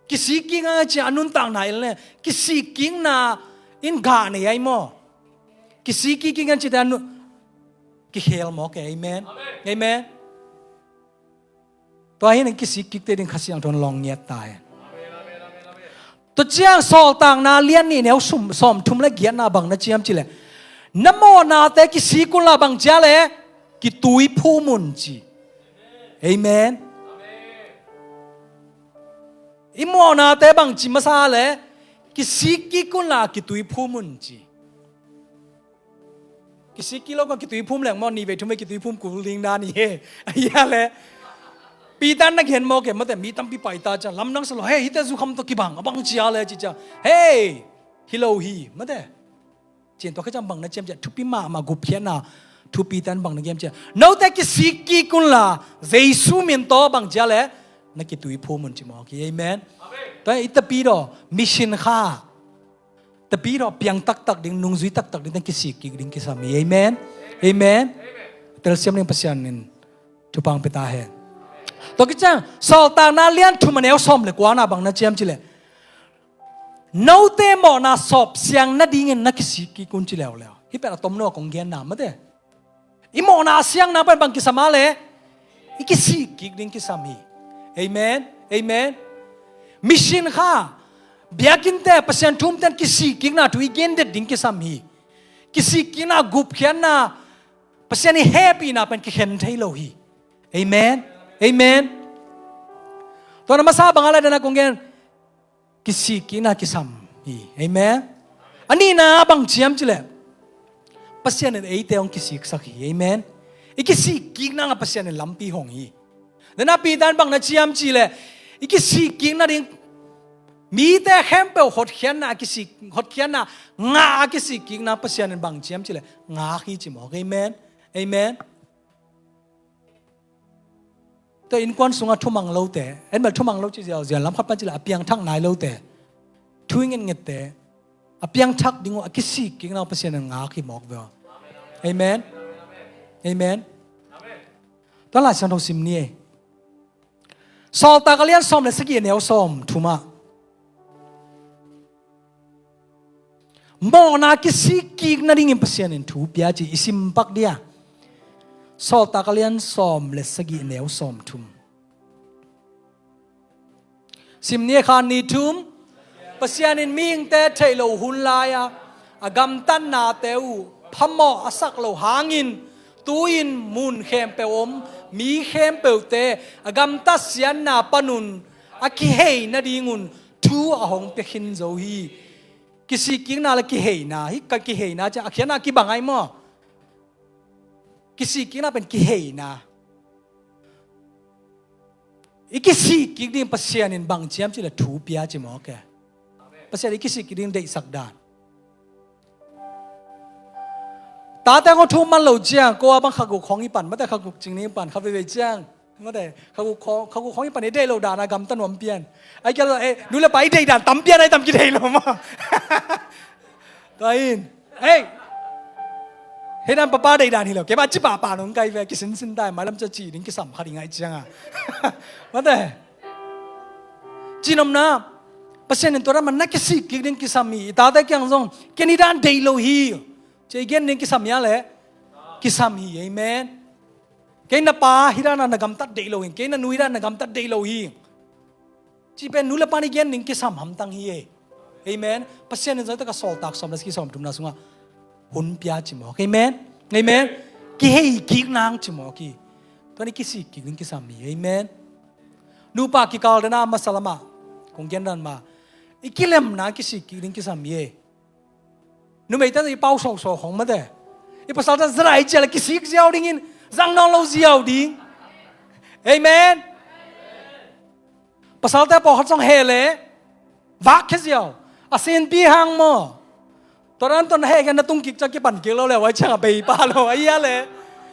Kisik kik ngai ci a nuntakna i leh kisik kikna in gah nei ai maw? Kisik kik ngai ci te a nun kikhel mawk e. Amen. Amen. Tua hi in kisik kikte ding Kha Siangtho in lawng ngiat ta hen. Tua ciang Sawltakna lian nih neu sum, sawmthum le giatna bang na ci hiam cih leh na mawhnate kisik unla bang ci a leh kituiphum un ci. Amen. I mawhnate bang ci masa leh kisik kik unla kituiphum un ci. Kisik kik lo ka kituiphum leng maw, nih vei thum vei kituiphum kul ding dan hi e. Ahi a leh Peter na gen mawk e, mate, mi tampi pai ta ciang lamdang sa lo, hei, hihte zukham tawh kibang a bang ci a leh ci ciang, hei, hi lo hi, mate. Cian tua kha ciang bang na ci hiam cih leh thupi mahmah gupkhiatna thu Peter in bang na gen hiam cih leh note kisik kik unla Jesu min tawh bang ci a leh na kituiphum un ci mawk hi. Amen. Tua i Tapidaw mission kha Tapidaw piang taktak ding, nungzui taktak ding, teng kisik kik ding kisam hi. Amen. Amen. Telsiam ding Pasian in thupha pia ta hen. Tua khit ciang Sawltakna lian thum a neu sawm le kuana bang na ci hiam cih leh note mawhna sawp siang nadingin na kisik kik un ci leuleu. Hih pen a tomno a kong genna mate. I mawhna a siangna pen bang kisam a leh i kisik kik ding kisam hi. Amen. Amen. Mission kha biakinnte, Pasian thu umte in kisik kikna thu i gen det ding kisam hi. Kisik kikna gupkhiatna Pasian i hehpihna pen kikhen thei lo hi. Amen. Amen. Tua na masa bang a leh dan a kong gen kisik kikna kisam hi. Amen. A nihna bang ci hiam cih leh Pasian in eite hong kisiksak hi. Amen. I kisik kikna ngah Pasian in lampi hong hi. Nana Peter in bang na ci hiam cih leh i kisik kikna ding mite khempeuh hotkhiatna a kisik, hotkhiatna ngah a kisik kikna Pasian in bang ci hiam cih leh ngak hi ci mawk. Amen. Amen. Tua innkuan sungah thumang lote, en bel thumang lo ci ziauziau, lam khat pan cih leh a piangthak nai lote, thu i ngetngette, a piangthak ding uh a kisik kikna uh Pasian in ngak hi mawk ve. Amen. Amen. Tua Lai Siangtho sim ni ei. Sawltak a lian sawm le sagih a neu sawmthum ah mawhna kisik kik nadingin Pasian in thu pia ci i sim pak dia. Sawltak a lian sawm le sagih a neu sawmthum. Sim ni ei, khat, nih, thum. Pasian in mihingte theih loh hun lai-a a gamtatnate uh phamawh a sak loh hangin tu-in mun khempeuh om mi khempeuhte a gamtat siatna panun a kihei nadingun thu a hong pia khin zo hi. Kisik kikna le kiheina, hih ka kiheina ci a khiatna kibang ai maw? Kisik kikna pen kiheina. I kisik kik ding Pasian in bang ci hiam cih leh thu pia ci mawk e. Pasian i kisik kik ding deihsak dan. Tate ngawh thu man lo ciang ko a bang khaguk khawng i pan, mate, khaguk cing ning pan kha veivei ciang. Mate, khaguk khawng, khaguk khawng i pan i deih lo dan a gamta nuam pian. Ai kia lo, eh, nu le pa i deih dan tam pian ai tam kideih lo maw. Tua in. Ei. Hei dan papa deih dan hi lo. Keimah ci papa nong kai ve, kisinsin dai, mailam cia ci ding kisam khat i ngaih cianga. Mate. Cinomna, Pasian in tua dan mah na kisik kik ding kisam hi. I tate kiang zong, ken hih dan deih lo hi. Cia i gen ding kisam hia le? Kisam hi, amen. Kei na pa hih dan a na gamtat deih lo hi. Kei na nu hih dan na gamtat deih lo hi. Ci pen nu le pa ni gen ding kisam hamtang hi e. Amen. Pasian in zong taka sawltak sawm le sawm thumna sungah hun pia ci mawk. Amen. Amen. Kihei kik nang ci mawk hi. Tua ni kisik kik ding kisam hi. Amen. Nupa kikal dana masa lama kong gen dan ma, i kilemna kisik kik ding kisam hi e. Numei tan i pau soso khong mate. I pasal tan zara i cia le kisik ziau dingin zang nawn lo ziau ding. Amen. Pasalte pawlkhat zong heh le vak khia ziau. A sinpi hang maw? Tua dan tua na heh khen na tung kik ciang kipan kik lo le, wai ciang a bei pa lo a ia le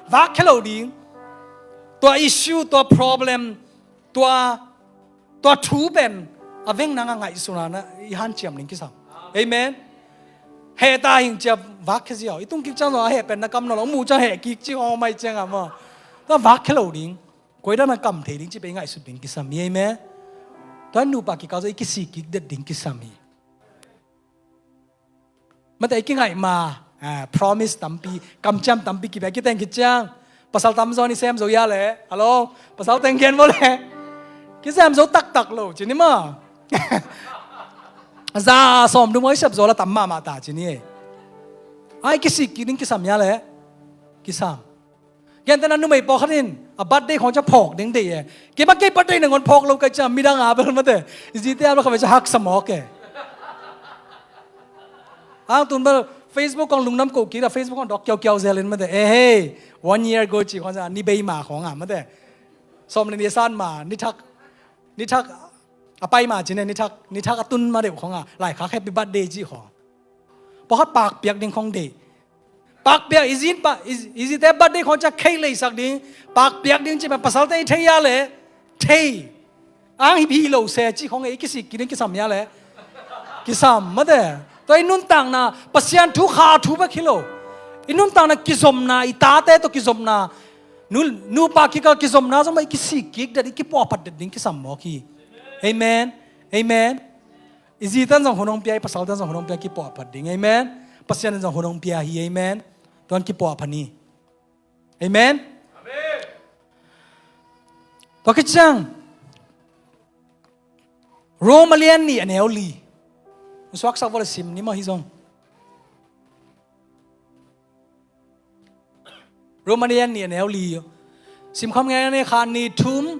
vak khia lo ding. Tua issue, tua problem, tua, tua thu pen a veng nang a ngaihsuna na i hanciam ding kisam. Amen. Heh ta hing cia vak khia ziau. I tung kik ciang zong a heh pen na kam nawn lo, mu ciang heh kik ci aw mai ciang a maw? Tua vak khia lo ding. Koi dan a kam thei ding ci pe i ngaihsut ding kisam hi. Amen. Tua nupa kikal zong i kisik kik det ding kisam hi. Mate i kingaih ma, ah, promise tampi, kamciam tampi kibia kiteng kiciang. Pasal tam zaw ni sem zo ia le. Hello. Pasal teng gen bo le. Kisem zo taktak lo ci ni maw? Za sawm dum oi sep zo la tam mahmah ta ci ni e. Ai kisik kik ding kisam ia le. Kisam. Gentehna numei pawlkhat in a birthday khong cia phawk ding deih e. Keimah kei birthday nangawn phawk lo kai cia midang a bel mate. I zite a bel kha ve cia haksa mawk e. Ang tun bel Facebook khong lungdam ko kik a, Facebook khong dok kiaukiau zelin mate. Eh hei, one year ago ci khong cia ni bei ma khong a mate. Sawm le ni san ma, ni thak, ni thak a pai ma ci ne, ni thak, ni thak a tun ma deuh khong a. Laikhak happy birthday ci khong. Pawlkhat pakpiak ding khong deih. Pakpiak i zin pa, i, i zite birthday khong cia khei leisak ding. Pakpiak ding ci pen pasalte i thei ia le. Thei. Ang hip hi lo se ci khong e i kisik kik ding kisam ia le. Kisam mate. Tua i nuntakna, Pasian thu kha thu bek hi lo. I nuntakna kizomna, i tate tawh kizomna. Nu, nupa kikal kizomna zong mah i kisik kik det, i kipuahphat det ding kisam mawk hi. Amen. Amen. I zi tan zong hun hong pia, i pasal tan zong hun hong pia kipuahphat ding. Amen. Pasian in zong hun hong pia hi. Amen. Tuan kipuahphat ni. Amen. Amen. Tua khit ciang Roma lian nih a neu li. Suaksak vawle sim ni maw hi zong. Roma lian nih a neu li. Simkhawm ngai ne kha ni thum.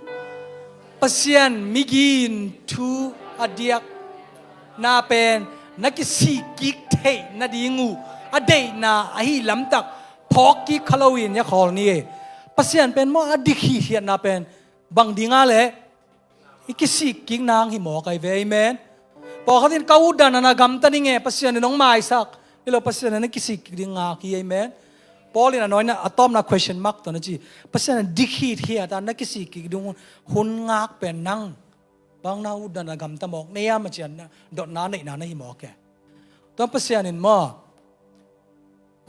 Pasian migin thu a diakna pen na kisik kik theih nading uh a deihna ahi lamtak phawk kik kha loin ia khawl ni e. Pasian pen maw a dik hihhiatna pen bang dinga le i kisik kik nang hi mawk ai ve. Amen. Pawlkhat in ka utdan a na gamta ding e, Pasian in hong maisak. Hi lo, Pasian in na kisik kik ding ngak hi. Amen. Paul in a nawina a tawpna question mark tawh na ci. Pasian in dik hithiat a na kisik kik ding hun ngak pen nang bang na utdan a gamta mawk nei a macian na dotna neihna na hi mawk e. Tua Pasian in maw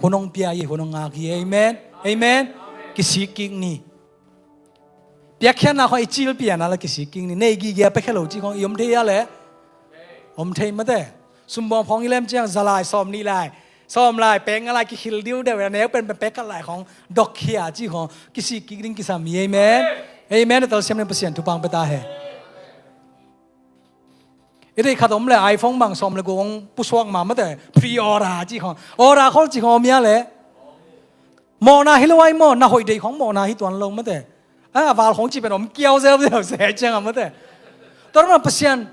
Hun hong pia hi, hun hong ngak hi. Amen. Amen. Kisik kik ni. Piakkhiatna khong i cil piana la kisik kik ni. Nei gige a pekhe lo ci khong i om thei a le. Om thei mate. Sumbawm khong i lem ciang za lai, sawm nih lai, sawm lai, pek nga lai kikhil diu deuh a neu pen pek khat lai khong dok khia ci khong kisik kik ding kisam hi. Amen. Amen. Amen. Tel siam ning Pasian thupang peta he. I deih khat om le iPhone bang sawm le guk hong pusuak ma mate, pre-order ci khong. Order khol ci khong om ia le. Mawhna hi lo ai maw, na hoih deih khong mawhna hi tuan lo mate. A val khong ci pen om kiau zeu zeu se ciang a mate. Tua rona Pasian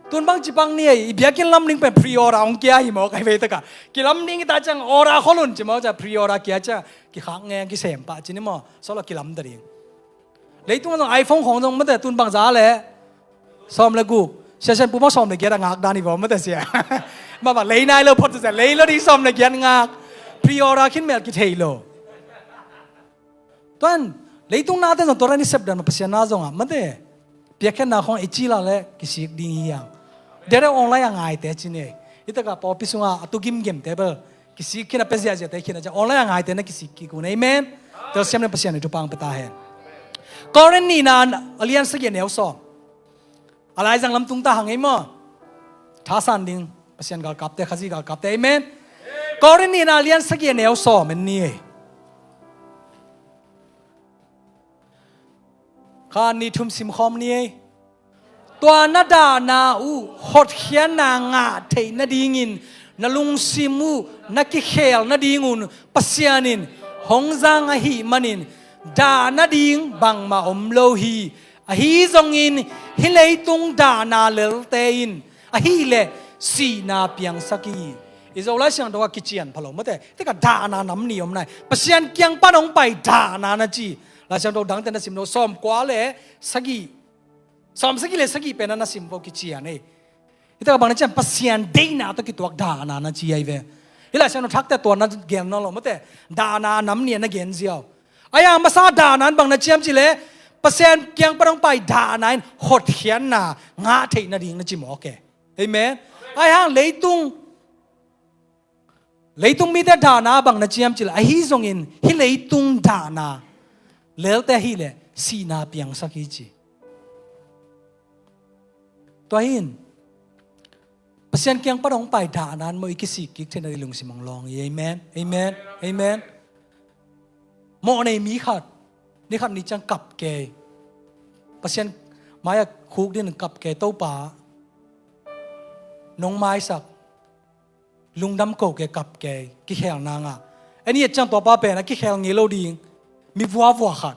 tun bang ci bang ni ei, i biakinn lam ding pen pre-order hong kia hi maw kai vei taka. Kilam ding i ta ciang order khol un ci maw ca pre-order kia ciang kikhak nge kisem pah ci ni maw. Sawla kilam ta ding. Leitung a zong iPhone khong zong mate tun bangza le sawm le guk. Sia Sian Pu bang sawm le giat a ngak dan i vaw mate sia. Mama lei nai lo phot sia lei lo ding sawm le giat ngak. Pre-order khin mel kithei lo. Tuan leitung nate zong tua ran i sep dan ma Pasian na zong a mate. Piakkhiatna khong i cila le kisik ding hi hiang. Dere online a ngaite ci ne. Hi taka pawlpi sunga a tu gimgemte bel Kisik khin a pia ziahziahte khin a ciang online a ngaite na kisik kik un. Amen. Telsiam na Pasian in thupha hong pia ta hen. Korin nihna a lian sagih a neu sawm. A laizang lam tung ta hang ei maw? Thasan ding Pasian galkapte, Khazih galkapte. Amen. Korin nihna a lian sagih a neu sawm en ni ei. Kha ni thum simkhawm ni ei. Tua na dahna uh hotkhiatna ngah theih nadingin na lungsim uh na kikhel nadingun Pasian in hong zang ahih manin dah nading bangmah om lo hi. Ahi zongin hih leitung dahna lelte in ahih leh sihna piangsak hi. I Zo Lai Siangtho a kician pha lo mate. Tek a dahna nam nih om nai. Pasian kiang pan hong pai dahna na ci. Lai Siangtho dangte na sim lo, sawm kua le sagih, sawm sagih le sagih pen a na sim vo kician ei. Hih tak a bang na ciam, Pasian deihna tawh kituak dahna na ci ahi ve. Hih Lai Siangtho thakte tua na gen nawn lo mate. Dahna nam nih a na gen ziau. Ahi hang masa dahna in bang na ciam cih leh Pasian kiang pan hong pai dahna in hotkhiatna ngah theih nading na ci mawk e. Amen. Ahi hang leitung, leitung mite dahna bang na ciam cih leh ahi zongin hih leitung dahna lelte ahih leh sihna piangsak hi ci. Tua hi in Pasian kiang pan hong pai dahna in maw i kisik kik theih nading lungsim hong lawng hi. Amen. Amen. Amen. Mawh nei mi khat ni khat ni ciang kap kei. Pasian mai-ah khuk dingin kap kei, Topa nong maisak, lungdam ko kei, kap kei, kikhelna ngah. En i et ciang tua pa pen a kikhel ngei lo ding mi vuavua khat.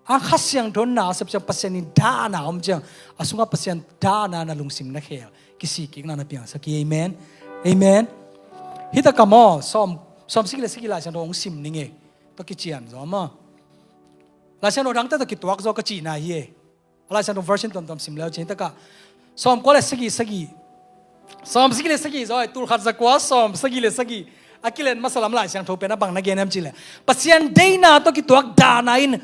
A Kha Siangtho na a sep ciang Pasian in dahna om ciang a sungah Pasian dahna na lungsim na khel, kisik kikna na piangsak hi. Amen. Amen. Hih tak a maw sawm, sawm sagih le sagih Lai Siangtho hong sim ning ei. Tua kician zaw maw. Lai Siangtho dangte tawh kituak zaw ka cihna hi ei. A Lai Siangtho version tuamtuam sim leu cin takah sawm kua le sagih sagih, sawm sagih le sagih zaw ei, tul khat za kua sawm sagih le sagih. A kilen masa lam Lai Siangtho pen a bang na gen hiam cih leh Pasian deihna tawh kituak dahna in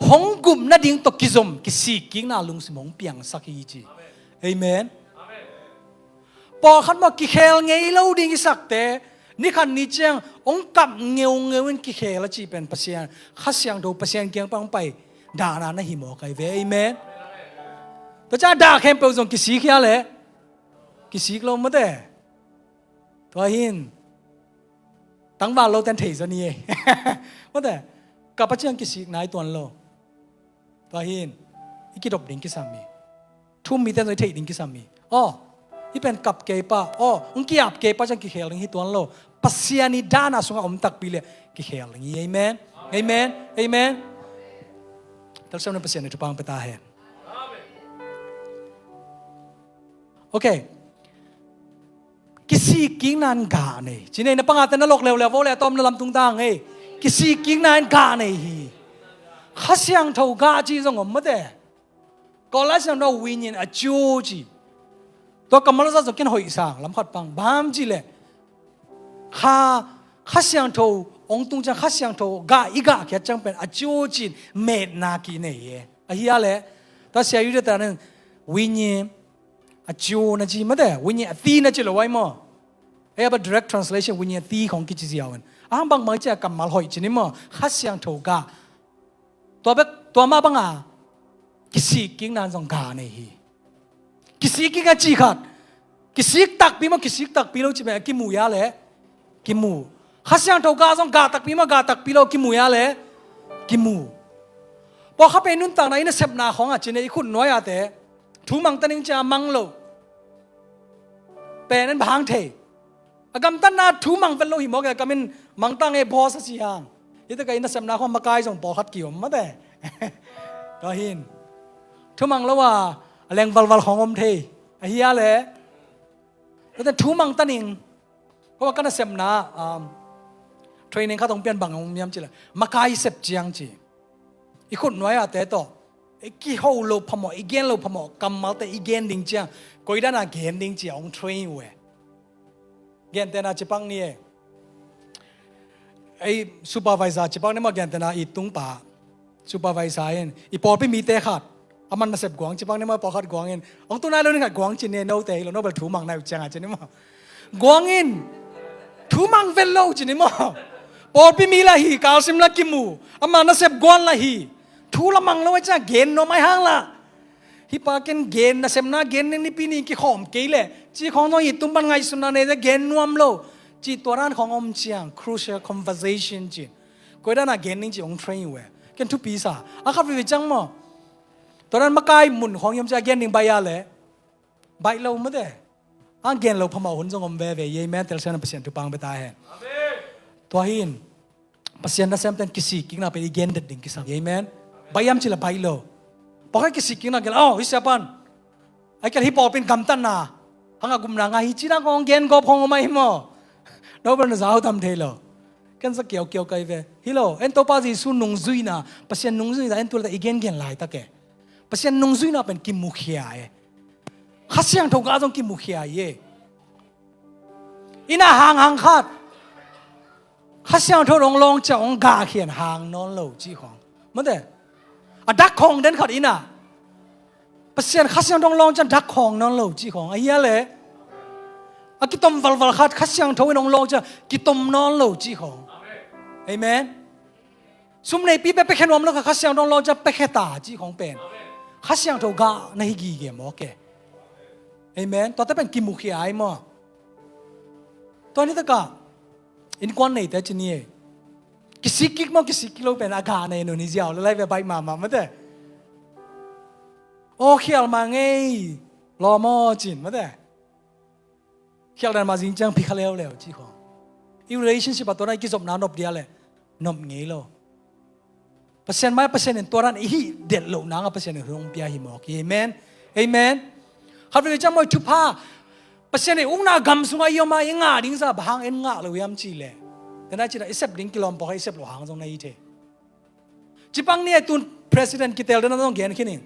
hong gup nading tawh kizom kisik kikna lungsim hong piangsak hi ci. Amen. Pawlkhat maw kikhel ngei lo ding i sakte ni khat ni ciang hong kap ngeungeu in kikhel a cih pen Pasian, Kha Siangtho Pasian kiang pan hong pai dahna na hi mawk ahi ve. Amen. Tua ciang dah khempeuh zong kisik hia leh? Kisik lo mate. Tua hi in tangval lote in thei zaw ni ei. Mate. Kap a ciang kisik nai tuan lo. Tua hi in i kidop ding kisam hi. Thu-um mite in zong i theih ding kisam hi. Aw, hih pen kap kei pa, aw, hong ki-ap kei pa ciang kikhel ding hi tuan lo. Pasian i dahna sungah om takpi leh kikhel ding hi. Amen. Amen. Amen. Telsiam na Pasian in thupha hong pia ta hen. Ok. Kisik kikna in gah nei. Ci nei, na pangate na lok leuleu vo le a tawpna lam tung ta hang ei. Kisik kikna in gah nei hi. Kha Siangtho gah ci zong om mate. Kawl Lai Siangtho ဝိညာဉ်အကျိုး ci. Tua kammal a zat zong ken hoih sang lam khat pang. Bang hang hiam cih leh Kha, Kha Siangtho hong tung ciang Kha Siangtho gah i gah khiat ciang pen အကျိုး ci in metna kinei hi. Ahi a leh tua sia yu de ta nen ဝိညာဉ်အကျိုး na ci mate, ဝိညာဉ်အသီး na ci lo ahi maw. Ei a ba direct translation ဝိညာဉ်အသီး khawng kici ziau in. A hang bangmah ci a kammal hoih ci ni maw. Kha Siangtho gah. Tua bek, tua mah banga kisik kikna in zong gah nei hi. Kisik kik a ci khat. Kisik takpi maw, kisik takpi lo ci pen a kimu hia leh? Kimu. Kha Siangtho gah zong gah takpi maw, gah takpi lo kimu hia leh? Kimu. Pawlkhat pen i nuntakna i nasepna khawngah ci nei, i khut nuai-ate thu mang ta ning ci a mang lo pen en bang hang thei. A gamtatna thu mang vet lo hi mawk e, a kam in mang ta nge boss a ci hang. Hih takah i nasepna khawng makai zong pawlkhat ki-om mate. Tua hi in thu mang lo a, a leng valval khawng om thei. Ahi a leh tua teh thu mang ta ning. Ko a ka nasepna, um, training khat hong pian bang hong om hiam cih leh makai sep ciang ci. I khut nuai-ate tawh i kiho lo phamawh, i gen lo phamawh kammalte i gen ding ciang koi dan a gen ding ci a hong train uh e. Gentehna ci pak ni e. Ei supervisor ci pak ni maw, gentehna i tungpa. Supervisor in i pawlpi mite khat, a man nasep guang ci pak ni maw, pawlkhat guang in, hong tu nai lo ni khat guang ci ni e, note hi lo, no bel thu mang nai uh ciang a ci ni maw. Guang in, Thu mang vet lo ci ni maw. Pawlpi mi lah hi, kalsim lah kimu, ama nasep guan lah hi. Thu lah mang lo a, ciang gen nuam ai hang lah. Hih pa ken gen, nasepna gen ning, Nipi ni kikhawm kei leh ci khawng zong hi, tum pan ngaihsutna nei, gen nuam lo. Ci tua dan khawng om ciang, crucial conversation ci. Koi dan a gen ning ci hong train uh e. Ken thupi sa. A khat veve ciang maw, tua dan makai mun khawng hi om ciang gen ning baih a leh baih lo mate. A gen lo phamawh hun zong om veve. Amen. Telsiam in Pasian thupha hong pia ta hen. Tua hi in, Pasian nasemte in kisikkikna pen i gen det ding kisam. Amen. Baih hiam ci leh baih lo. Pawlkhat kisikkikna gen, oh, hih sia pan, ai kel hih pawlpi in gamtatna hang a gupna ngah hi ci dan khawng gen gawp khawng om ahi maw. No bel na zau tam thei lo. Ken sa kiaukiau kai ve. Hi lo, en Topa Jesu nungzuihna, Pasian nungzuihna en tu leh ta i gengen laitak e. Pasian nungzuihna pen kimukhia e. Kha Siangtho gah zong kimukhia hi e. Inn ah hanghang khat Kha Siangtho in hong lawng ciang hong gahkhia in hang nawn lo ci khawng. Mate. A dak khawng den khat inn ah Pasian Kha Siangtho hong lawng ciang dak khawng nawn lo ci khawng. A hi a leh a kitom valval khat Kha Siangtho in hong lawng ciang kitom nawn lo ci khawng. Amen. Sum neipi pen piakhia nuam lo kha, Kha Siangtho hong lawng ciang piakhia ta ci khawng pen Kha Siangtho gah na hi gige mawk e. Amen. Tuate pen kimukhia ai maw. Tua nitak ah innkuan neite ci ni e. Kisikkik maw, kisikkik lo pen a gah nei nung hi ziau leh lai ve, baih mahmah mate. Aw khial mah ngei lawm aw cin mate. Khial dan mah zing ciang phi kha leuleu ci khawng. I relationship ah tua dan i kizopna nop dia leh nop ngei lo. Pasian mai, Pasian in tua dan i hih det loh nang a Pasian in hong pia hi mawk hi. Amen. Amen. Khat veve ciang maw, i thupha, Pasian in ukna gam sungah i om a i ngah ding zah bang hang en ngah lo hiam ci leh, tua dan ci-in i sep ding kilawm, pawlkhat i sep loh hang zong na hi thei. Ci pang ni e, tun president kitel dan zong gen khin ing.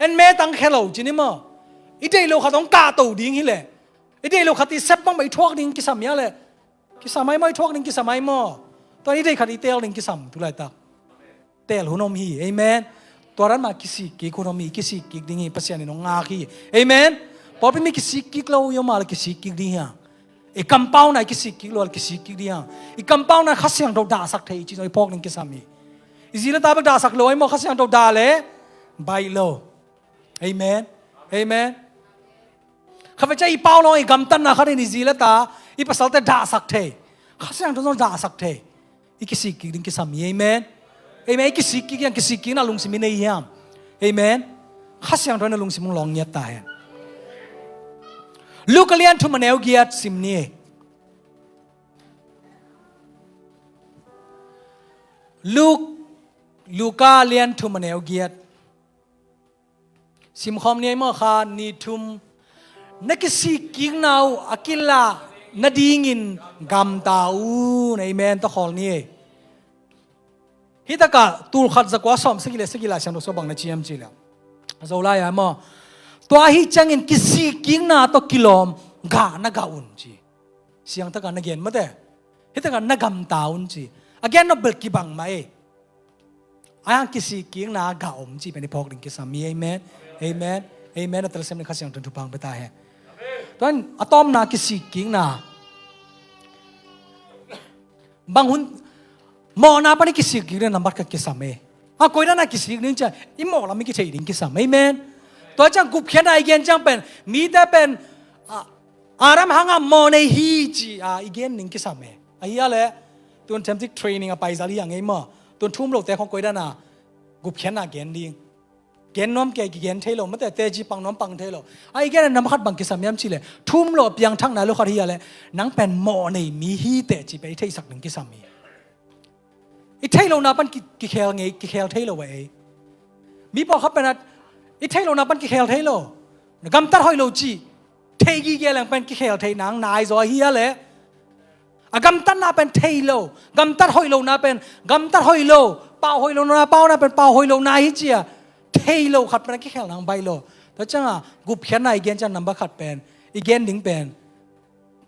En me tang khe lo ci ni maw. I deih loh khat hong kahto ding hi leh, i deih loh khat i sep bang bang i thuak ding kisam hi a leh, kisam ai maw, i thuak ding kisam ai maw. Tua i deih khat i teel ding kisam tu laitak. Teel hun om hi. Amen. Tua dan mah kisikkik hun om hi, kisikkik ding hi, Pasian in hong ngak hi. Amen. Pawlpi mi kisikkik lo i om a leh kisikkik ding hi hang. I kampauna i kisikkik lo a leh kisikkik ding hi hang. I kampauna Kha Siangtho dahsak thei ci zong i phawk ding kisam hi. I zi leh ta bek dahsak lo ai maw, Kha Siangtho dah leh baih lo. Amen. Amen. Kha ve ciang i pau lo i gamtatna khat in i zi leh ta, i pasalte dahsak thei. Kha Siangtho zong dahsak thei. I kisikkik ding kisam hi. Amen. Amen. I kisikkik hiam, kisikkikna lungsim i nei hiam? Amen. Kha Siangtho in a lungsim hong lawng ngiat ta hen. Luka lian thum a neu giat sim ni. Luk, Luka lian thum a neu giat. Simkhawm ni ei maw, kha ni thum. Na kisikkikna uh a kilah nadingin gamta un. Amen. Tawkhawl ni ei. Hih takah tul khat za kua sawm sagih leh sagih Lai Siangtho sung bang na ci hiam cih leh, Zolai ah maw, tua ahih ciangin kisikkikna tawh kilawm gah na gah un ci. Siangtho gah na gen mate. Hih takah na gamta un ci. A gen nop bel kibang mah ei. Ahi hang kisikkikna gah om cih pen i phawk ding kisam hi. Amen. Amen. Amen. A telsiam ding Kha Siangtho in thupha hong pia ta hen. Tua in a tawpna kisikkikna. Bang hun mawhna pan i kisikkik ding nambat khat kisam e. A koi dan a kisik ding ciang i mawh lam i kithei ding kisam. Amen. Tua ciang gupkhiatna i gen ciang pen mite pen, a, Adam hangah mawh nei hi ci a i gen ding kisam e. Ahi a leh tun themtik training a paizal hi a ngei maw. Tun thum lote khawng koi dan a gupkhiatna gen ding. Gen nuam kei kigen thei lo mate, teci pang nuam pang thei lo. A i gen a nambat khat bang kisam hiam cih leh, thum lo a piangthakna lo khat hi a leh, nang pen mawh nei mi hi teh cih pen i theihsak ding kisam hi. I theih lohna pan ki, kikhel ngei, kikhel thei lo a ei. Mi pawlkhat pen a i theih lohna pan kikhel thei lo. Na gamtat hoih lo cih thei gige leng pen kikhel thei nang nai zaw ahi a leh. A gamtatna pen thei lo, gamtat hoih lohna pen gamtat hoih lo, pau hoih lohna, pauna pen pau hoih lohna hi ci a thei lo khat pen a kikhel nang baih lo. Tua ciangah gupkhiatna i gen ciang nambat khat pen, i gen ding pen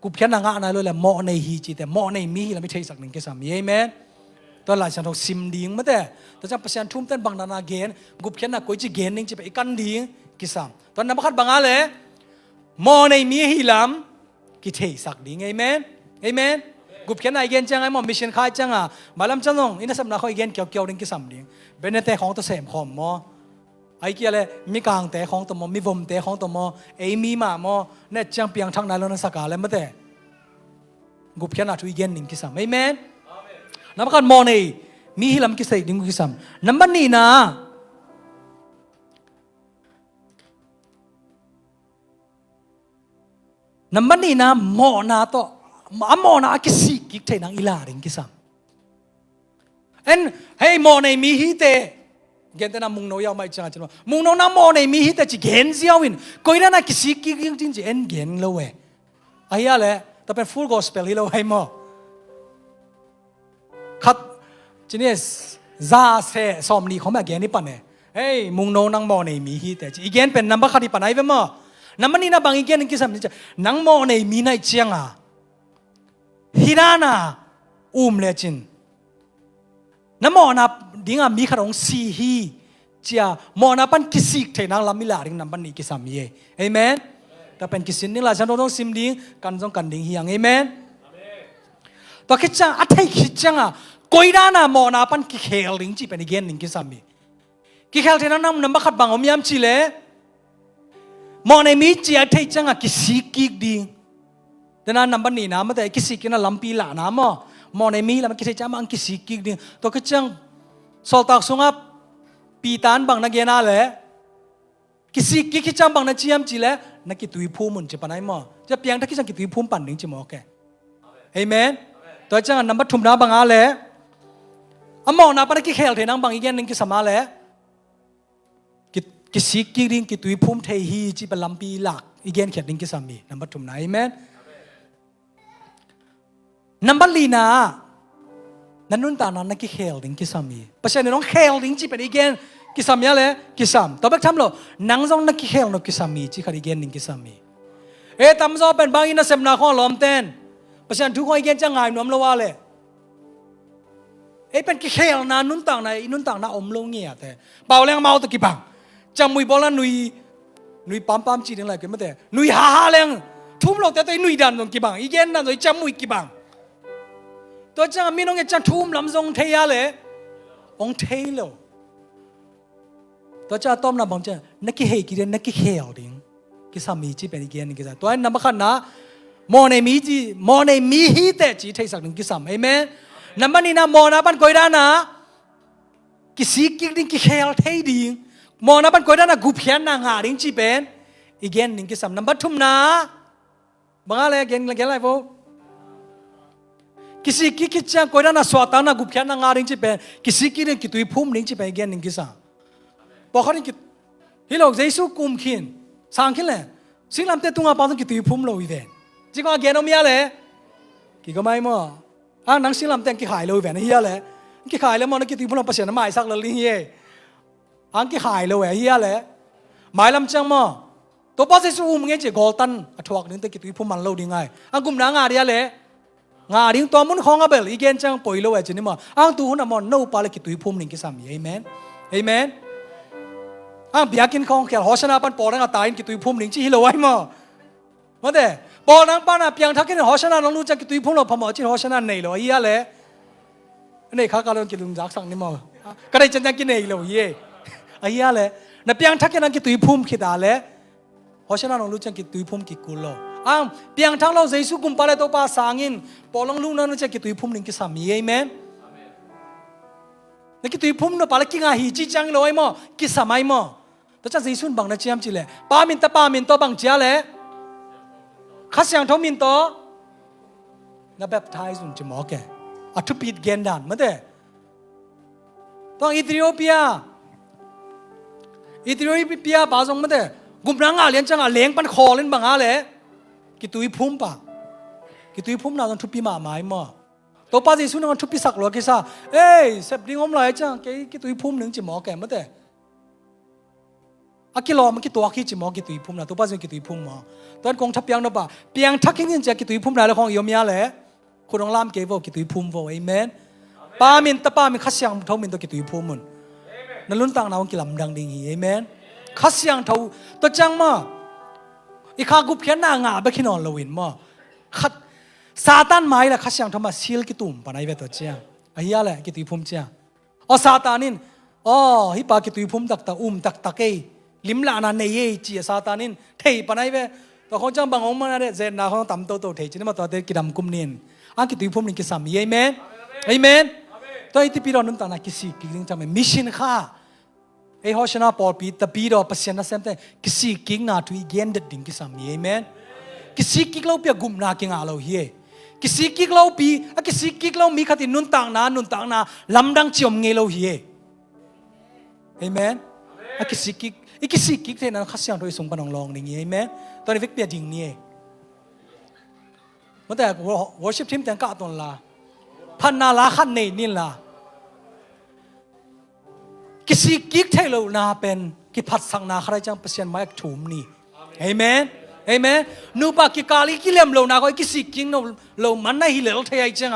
gupkhiatna ngah nai lo leh mawh nei hi cih teh, mawh nei mi hi lam i theihsak ding kisam hi. Amen. Tua Lai Siangtho sim ding mate. Tua ciang Pasian thumte in bang dan a gen, gupkhiatna koici gen ding cih pen i kan ding kisam. Tua nambat khat bang a leh mawh nei mi hi lam kitheihsak ding. Amen. Amen. Gupkhiatna i gen ciang ai maw, mission khai ciang a, mailam ciang zong i nasepna khawng i gen kiaukiau ding kisam ding. Bennete khawng tawh sem khawm maw? Ai kia le, mikangte khawng tawh maw, mivomte khawng tawh maw, ei mi mah maw, na et ciang piangthak nai lo na sak a le mate. Gupkhiatna thu i gen ding kisam. Amen. Number khat mawhnei mi hi lam kisei ding kisam. Number nihna, number nihna mawhna tawh, a mawhna a kisik kik thei nang i la ding kisam. En, hei, mawhnei mi hi te. Gente na mungno yau mai ciang a cin maw, mungno na mawhnei mi hi te ci gen ziau in, koi dan a kisik kik ding cin ci en gen lo e. Ahi a le, tua pen full gospel hi lo ai maw. Khat, cin e, za se sawm nih khawng a gen i pan e. Hei, mungno nang mawhnei mi hi te ci i gen pen number khat i pan ai ve maw. Number nihna bang i gen in kisam ni ci a, nang mawhnei mi na i ciang a, hi dan a um le cin, na mawhna ding a mi khat hong si hi ci a, mawhna pan kisik thei nang lam i la ding number nih kisam hi e. Amen. Tua pen kisin ding, Lai Siangtho zong sim ding, kan zong kan ding hi hang. Amen. Tua khit ciang a, a theih khit ciang a, koi dan a mawhna pan kikhel ding ci pen i gen ding kisam hi. Kikhel thei nang number khat bang om hiam ci le, mawhnei mi ci a theih ciang a kisik kik ding. Tua na number nihna mate, kisik kikna lampi lahna maw. Mawhnei mi lam a kitheih ciang mah ang kisik kik ding. Tua khit ciang Sawltak sungah Peter in bang na gen a le, kisik kik khit ciang bang na ci hiam ci le, na kituiphum un ci pan ai maw. Ci a piangthak khit ciang kituiphum pan ding ci maw ke. Amen. Tua ciang a number thumna bang a le, a mawhna pan a kikhel thei nang bang i gen ding kisam a le, ki, kisik kik ding, kituiphum thei hi ci pen lampi lak i genkhiat ding kisam hi. Number thumna. Amen. Number lina, na nuntakna na kikhel ding kisam hi. Pasian in hong khel ding ci pen i gen kisam hi a le, kisam. Tua bek tham lo, nang zong na kikhel nop kisam hi ci khat i gen ding kisam hi. E, tamzaw pen bang i nasepna khawng a lawmten, Pasian thu khawng i gen ciang ngai nuam lo a le, ei pen kikhelna nuntakna, i nuntakna om lo nge a te. Pau leng amau tawh kibang. Ciammui bawlna nui, nui pampam ci ding lai kei mate. Nui haha leng, thu um lote tawh i nui dan zong kibang, i gen dan zong i ciammui kibang. Tua ciang a mi nong et ciang thu um lam zong thei a le, hong thei lo. Tua ciang a tawpna bang ciang, na kihei kik ding, na kikhel ding kisam hi ci pen i gen ding kisam. Tua in number khatna, mawhnei mi ci, mawhnei mi hi te ci theisak ding kisam. Amen. Number nihna, mawhna pan koi dan a kisik kik ding, kikhel thei ding. Mawhna pan koi dan a gupkhiatna ngah ding ci pen i gen ding kisam. Number thumna, bang a le, gen, gen lai vo. Kisik kik khit ciang koi dan a suahtakna, gupkhiatna ngah ding ci pen, kisik kik ding, kituiphum ding ci pen i gen ding kisam. Pawlkhat in ki, hi lo, Jesu kum khin, sang khin le, singlamteh tungah pau zong kituiphum lo hi ven ci kong a gen om hi a le, kigawm ai maw. A, nang singlamteh ang kikhai lo hi ven hi a le, kikhai le maw, na kituiphum lo Pasian na maisak lo ding hi e. Ang kikhai lo e hi a le, mailam ciang maw, Topa Jesu um ngei ci goltan a thuak ding te, kituiphum man lo ding ai. Ang gupna ngah ding a le, ngah ding, tua mun khawng a bel i gen ciang poi lo e ci ni maw. Ang tu hun a maw, no pa le kituiphum ding kisam hi. Amen. Amen. Ang biakinn khawng khel Hosanna pan pawl dang a tai in kituiphum ding ci hi lo ai maw. Mate, pawl dang pan a piangthak in Hosanna nong lut ciang kituiphum lo phamawh ci, Hosanna nei lo hi a le. Nei kha ka lo kilungzak sak ni maw. Ka nei ciang ciang kinei lo hi e. Ahi a le, na piangthak in ang kituiphum khit a le, Hosanna nong lut ciang kituiphum kikul lo. Ang piangthak lo, Jesu Kumpa le Topa sangin, pawl dang lut nang ciang kituiphum ding kisam hi. Amen. Na kituiphum nop a le kingah hi ci ciang lo ai maw, kisam ai maw. Tua ciang Jesu in bang na ci hiam ci le, Pa min, Tapa min tawh bang ci a le, Kha Siangtho min tawh na baptize un ci mawk e. A thupit gen dan mate. Tua Ethiopia, Ethiopia pa zong mate, gupna ngah lian ciang a leng pan khawl in bang a le, kituiphum pa. Kituiphumna zong thupi mahmah hi maw. Topa Jesu nang thupisak lua kisa. Ei, sep ding om lai ciang kei kituiphum ning ci mawk e mate. A kilawm a kituak hi ci mawk, kituiphumna, Topa Jesu kituiphum maw. Tuan kong tha piang nop a, piangthak hi ning ci a kituiphumna le khawng i om hi a le, khut hong lam kei vo, kituiphum vo. Amen. Pa min, Tapa min, Kha Siangtho min tawh kituiphum un. Na nuntakna hong kilamdang ding hi. Amen. Kha Siangtho, tua ciang maw, i kha gupkhiatna ngah bek hi nawn lo in maw. Khat, Satan mai la Kha Siangtho mah seal kitum pan ai ve tua ciang. Ahi a le kituiphum ciang. Aw Satan in, aw hih pa kituiphum taktak, um taktak ei, limlahna nei ei ci a Satan in thei pan ai ve. Tua khong ciang bang hong man a deh, zetna khong tam toto thei ci ni mah, tuate kidam kum nin. A kituiphum nin kisam hi, amen. Amen. Tua i tipi dong nuntakna kisik kik ding ciang, mission kha. Ei Hosanna pawlpi tapidaw Pasian nasemte kisikkikna thu i gendet ding kisam hi, amen. Kisikkik lopi a gupna kingah lo hi e. Kisikkik lopi, a kisikkik lo mi khat in nuntakna, nuntakna lamdang ci om ngei lo hi e. Amen. A kisikkik, i kisikkik theihna Kha Siangtho i sung pan hong lawng ding hi, amen. Tua ni vekpi a ding ni e. Mate, wo-, worship team teng kah ton la, phatna la khat nei nin la. Kisikkik theih lohna pen kiphatsakna khat ai ciang Pasian mai a thum ni. Amen. Amen. Nupa kikal i kilem lohna ko, i kisikkik no lo man na hi lel thei ai ciang a.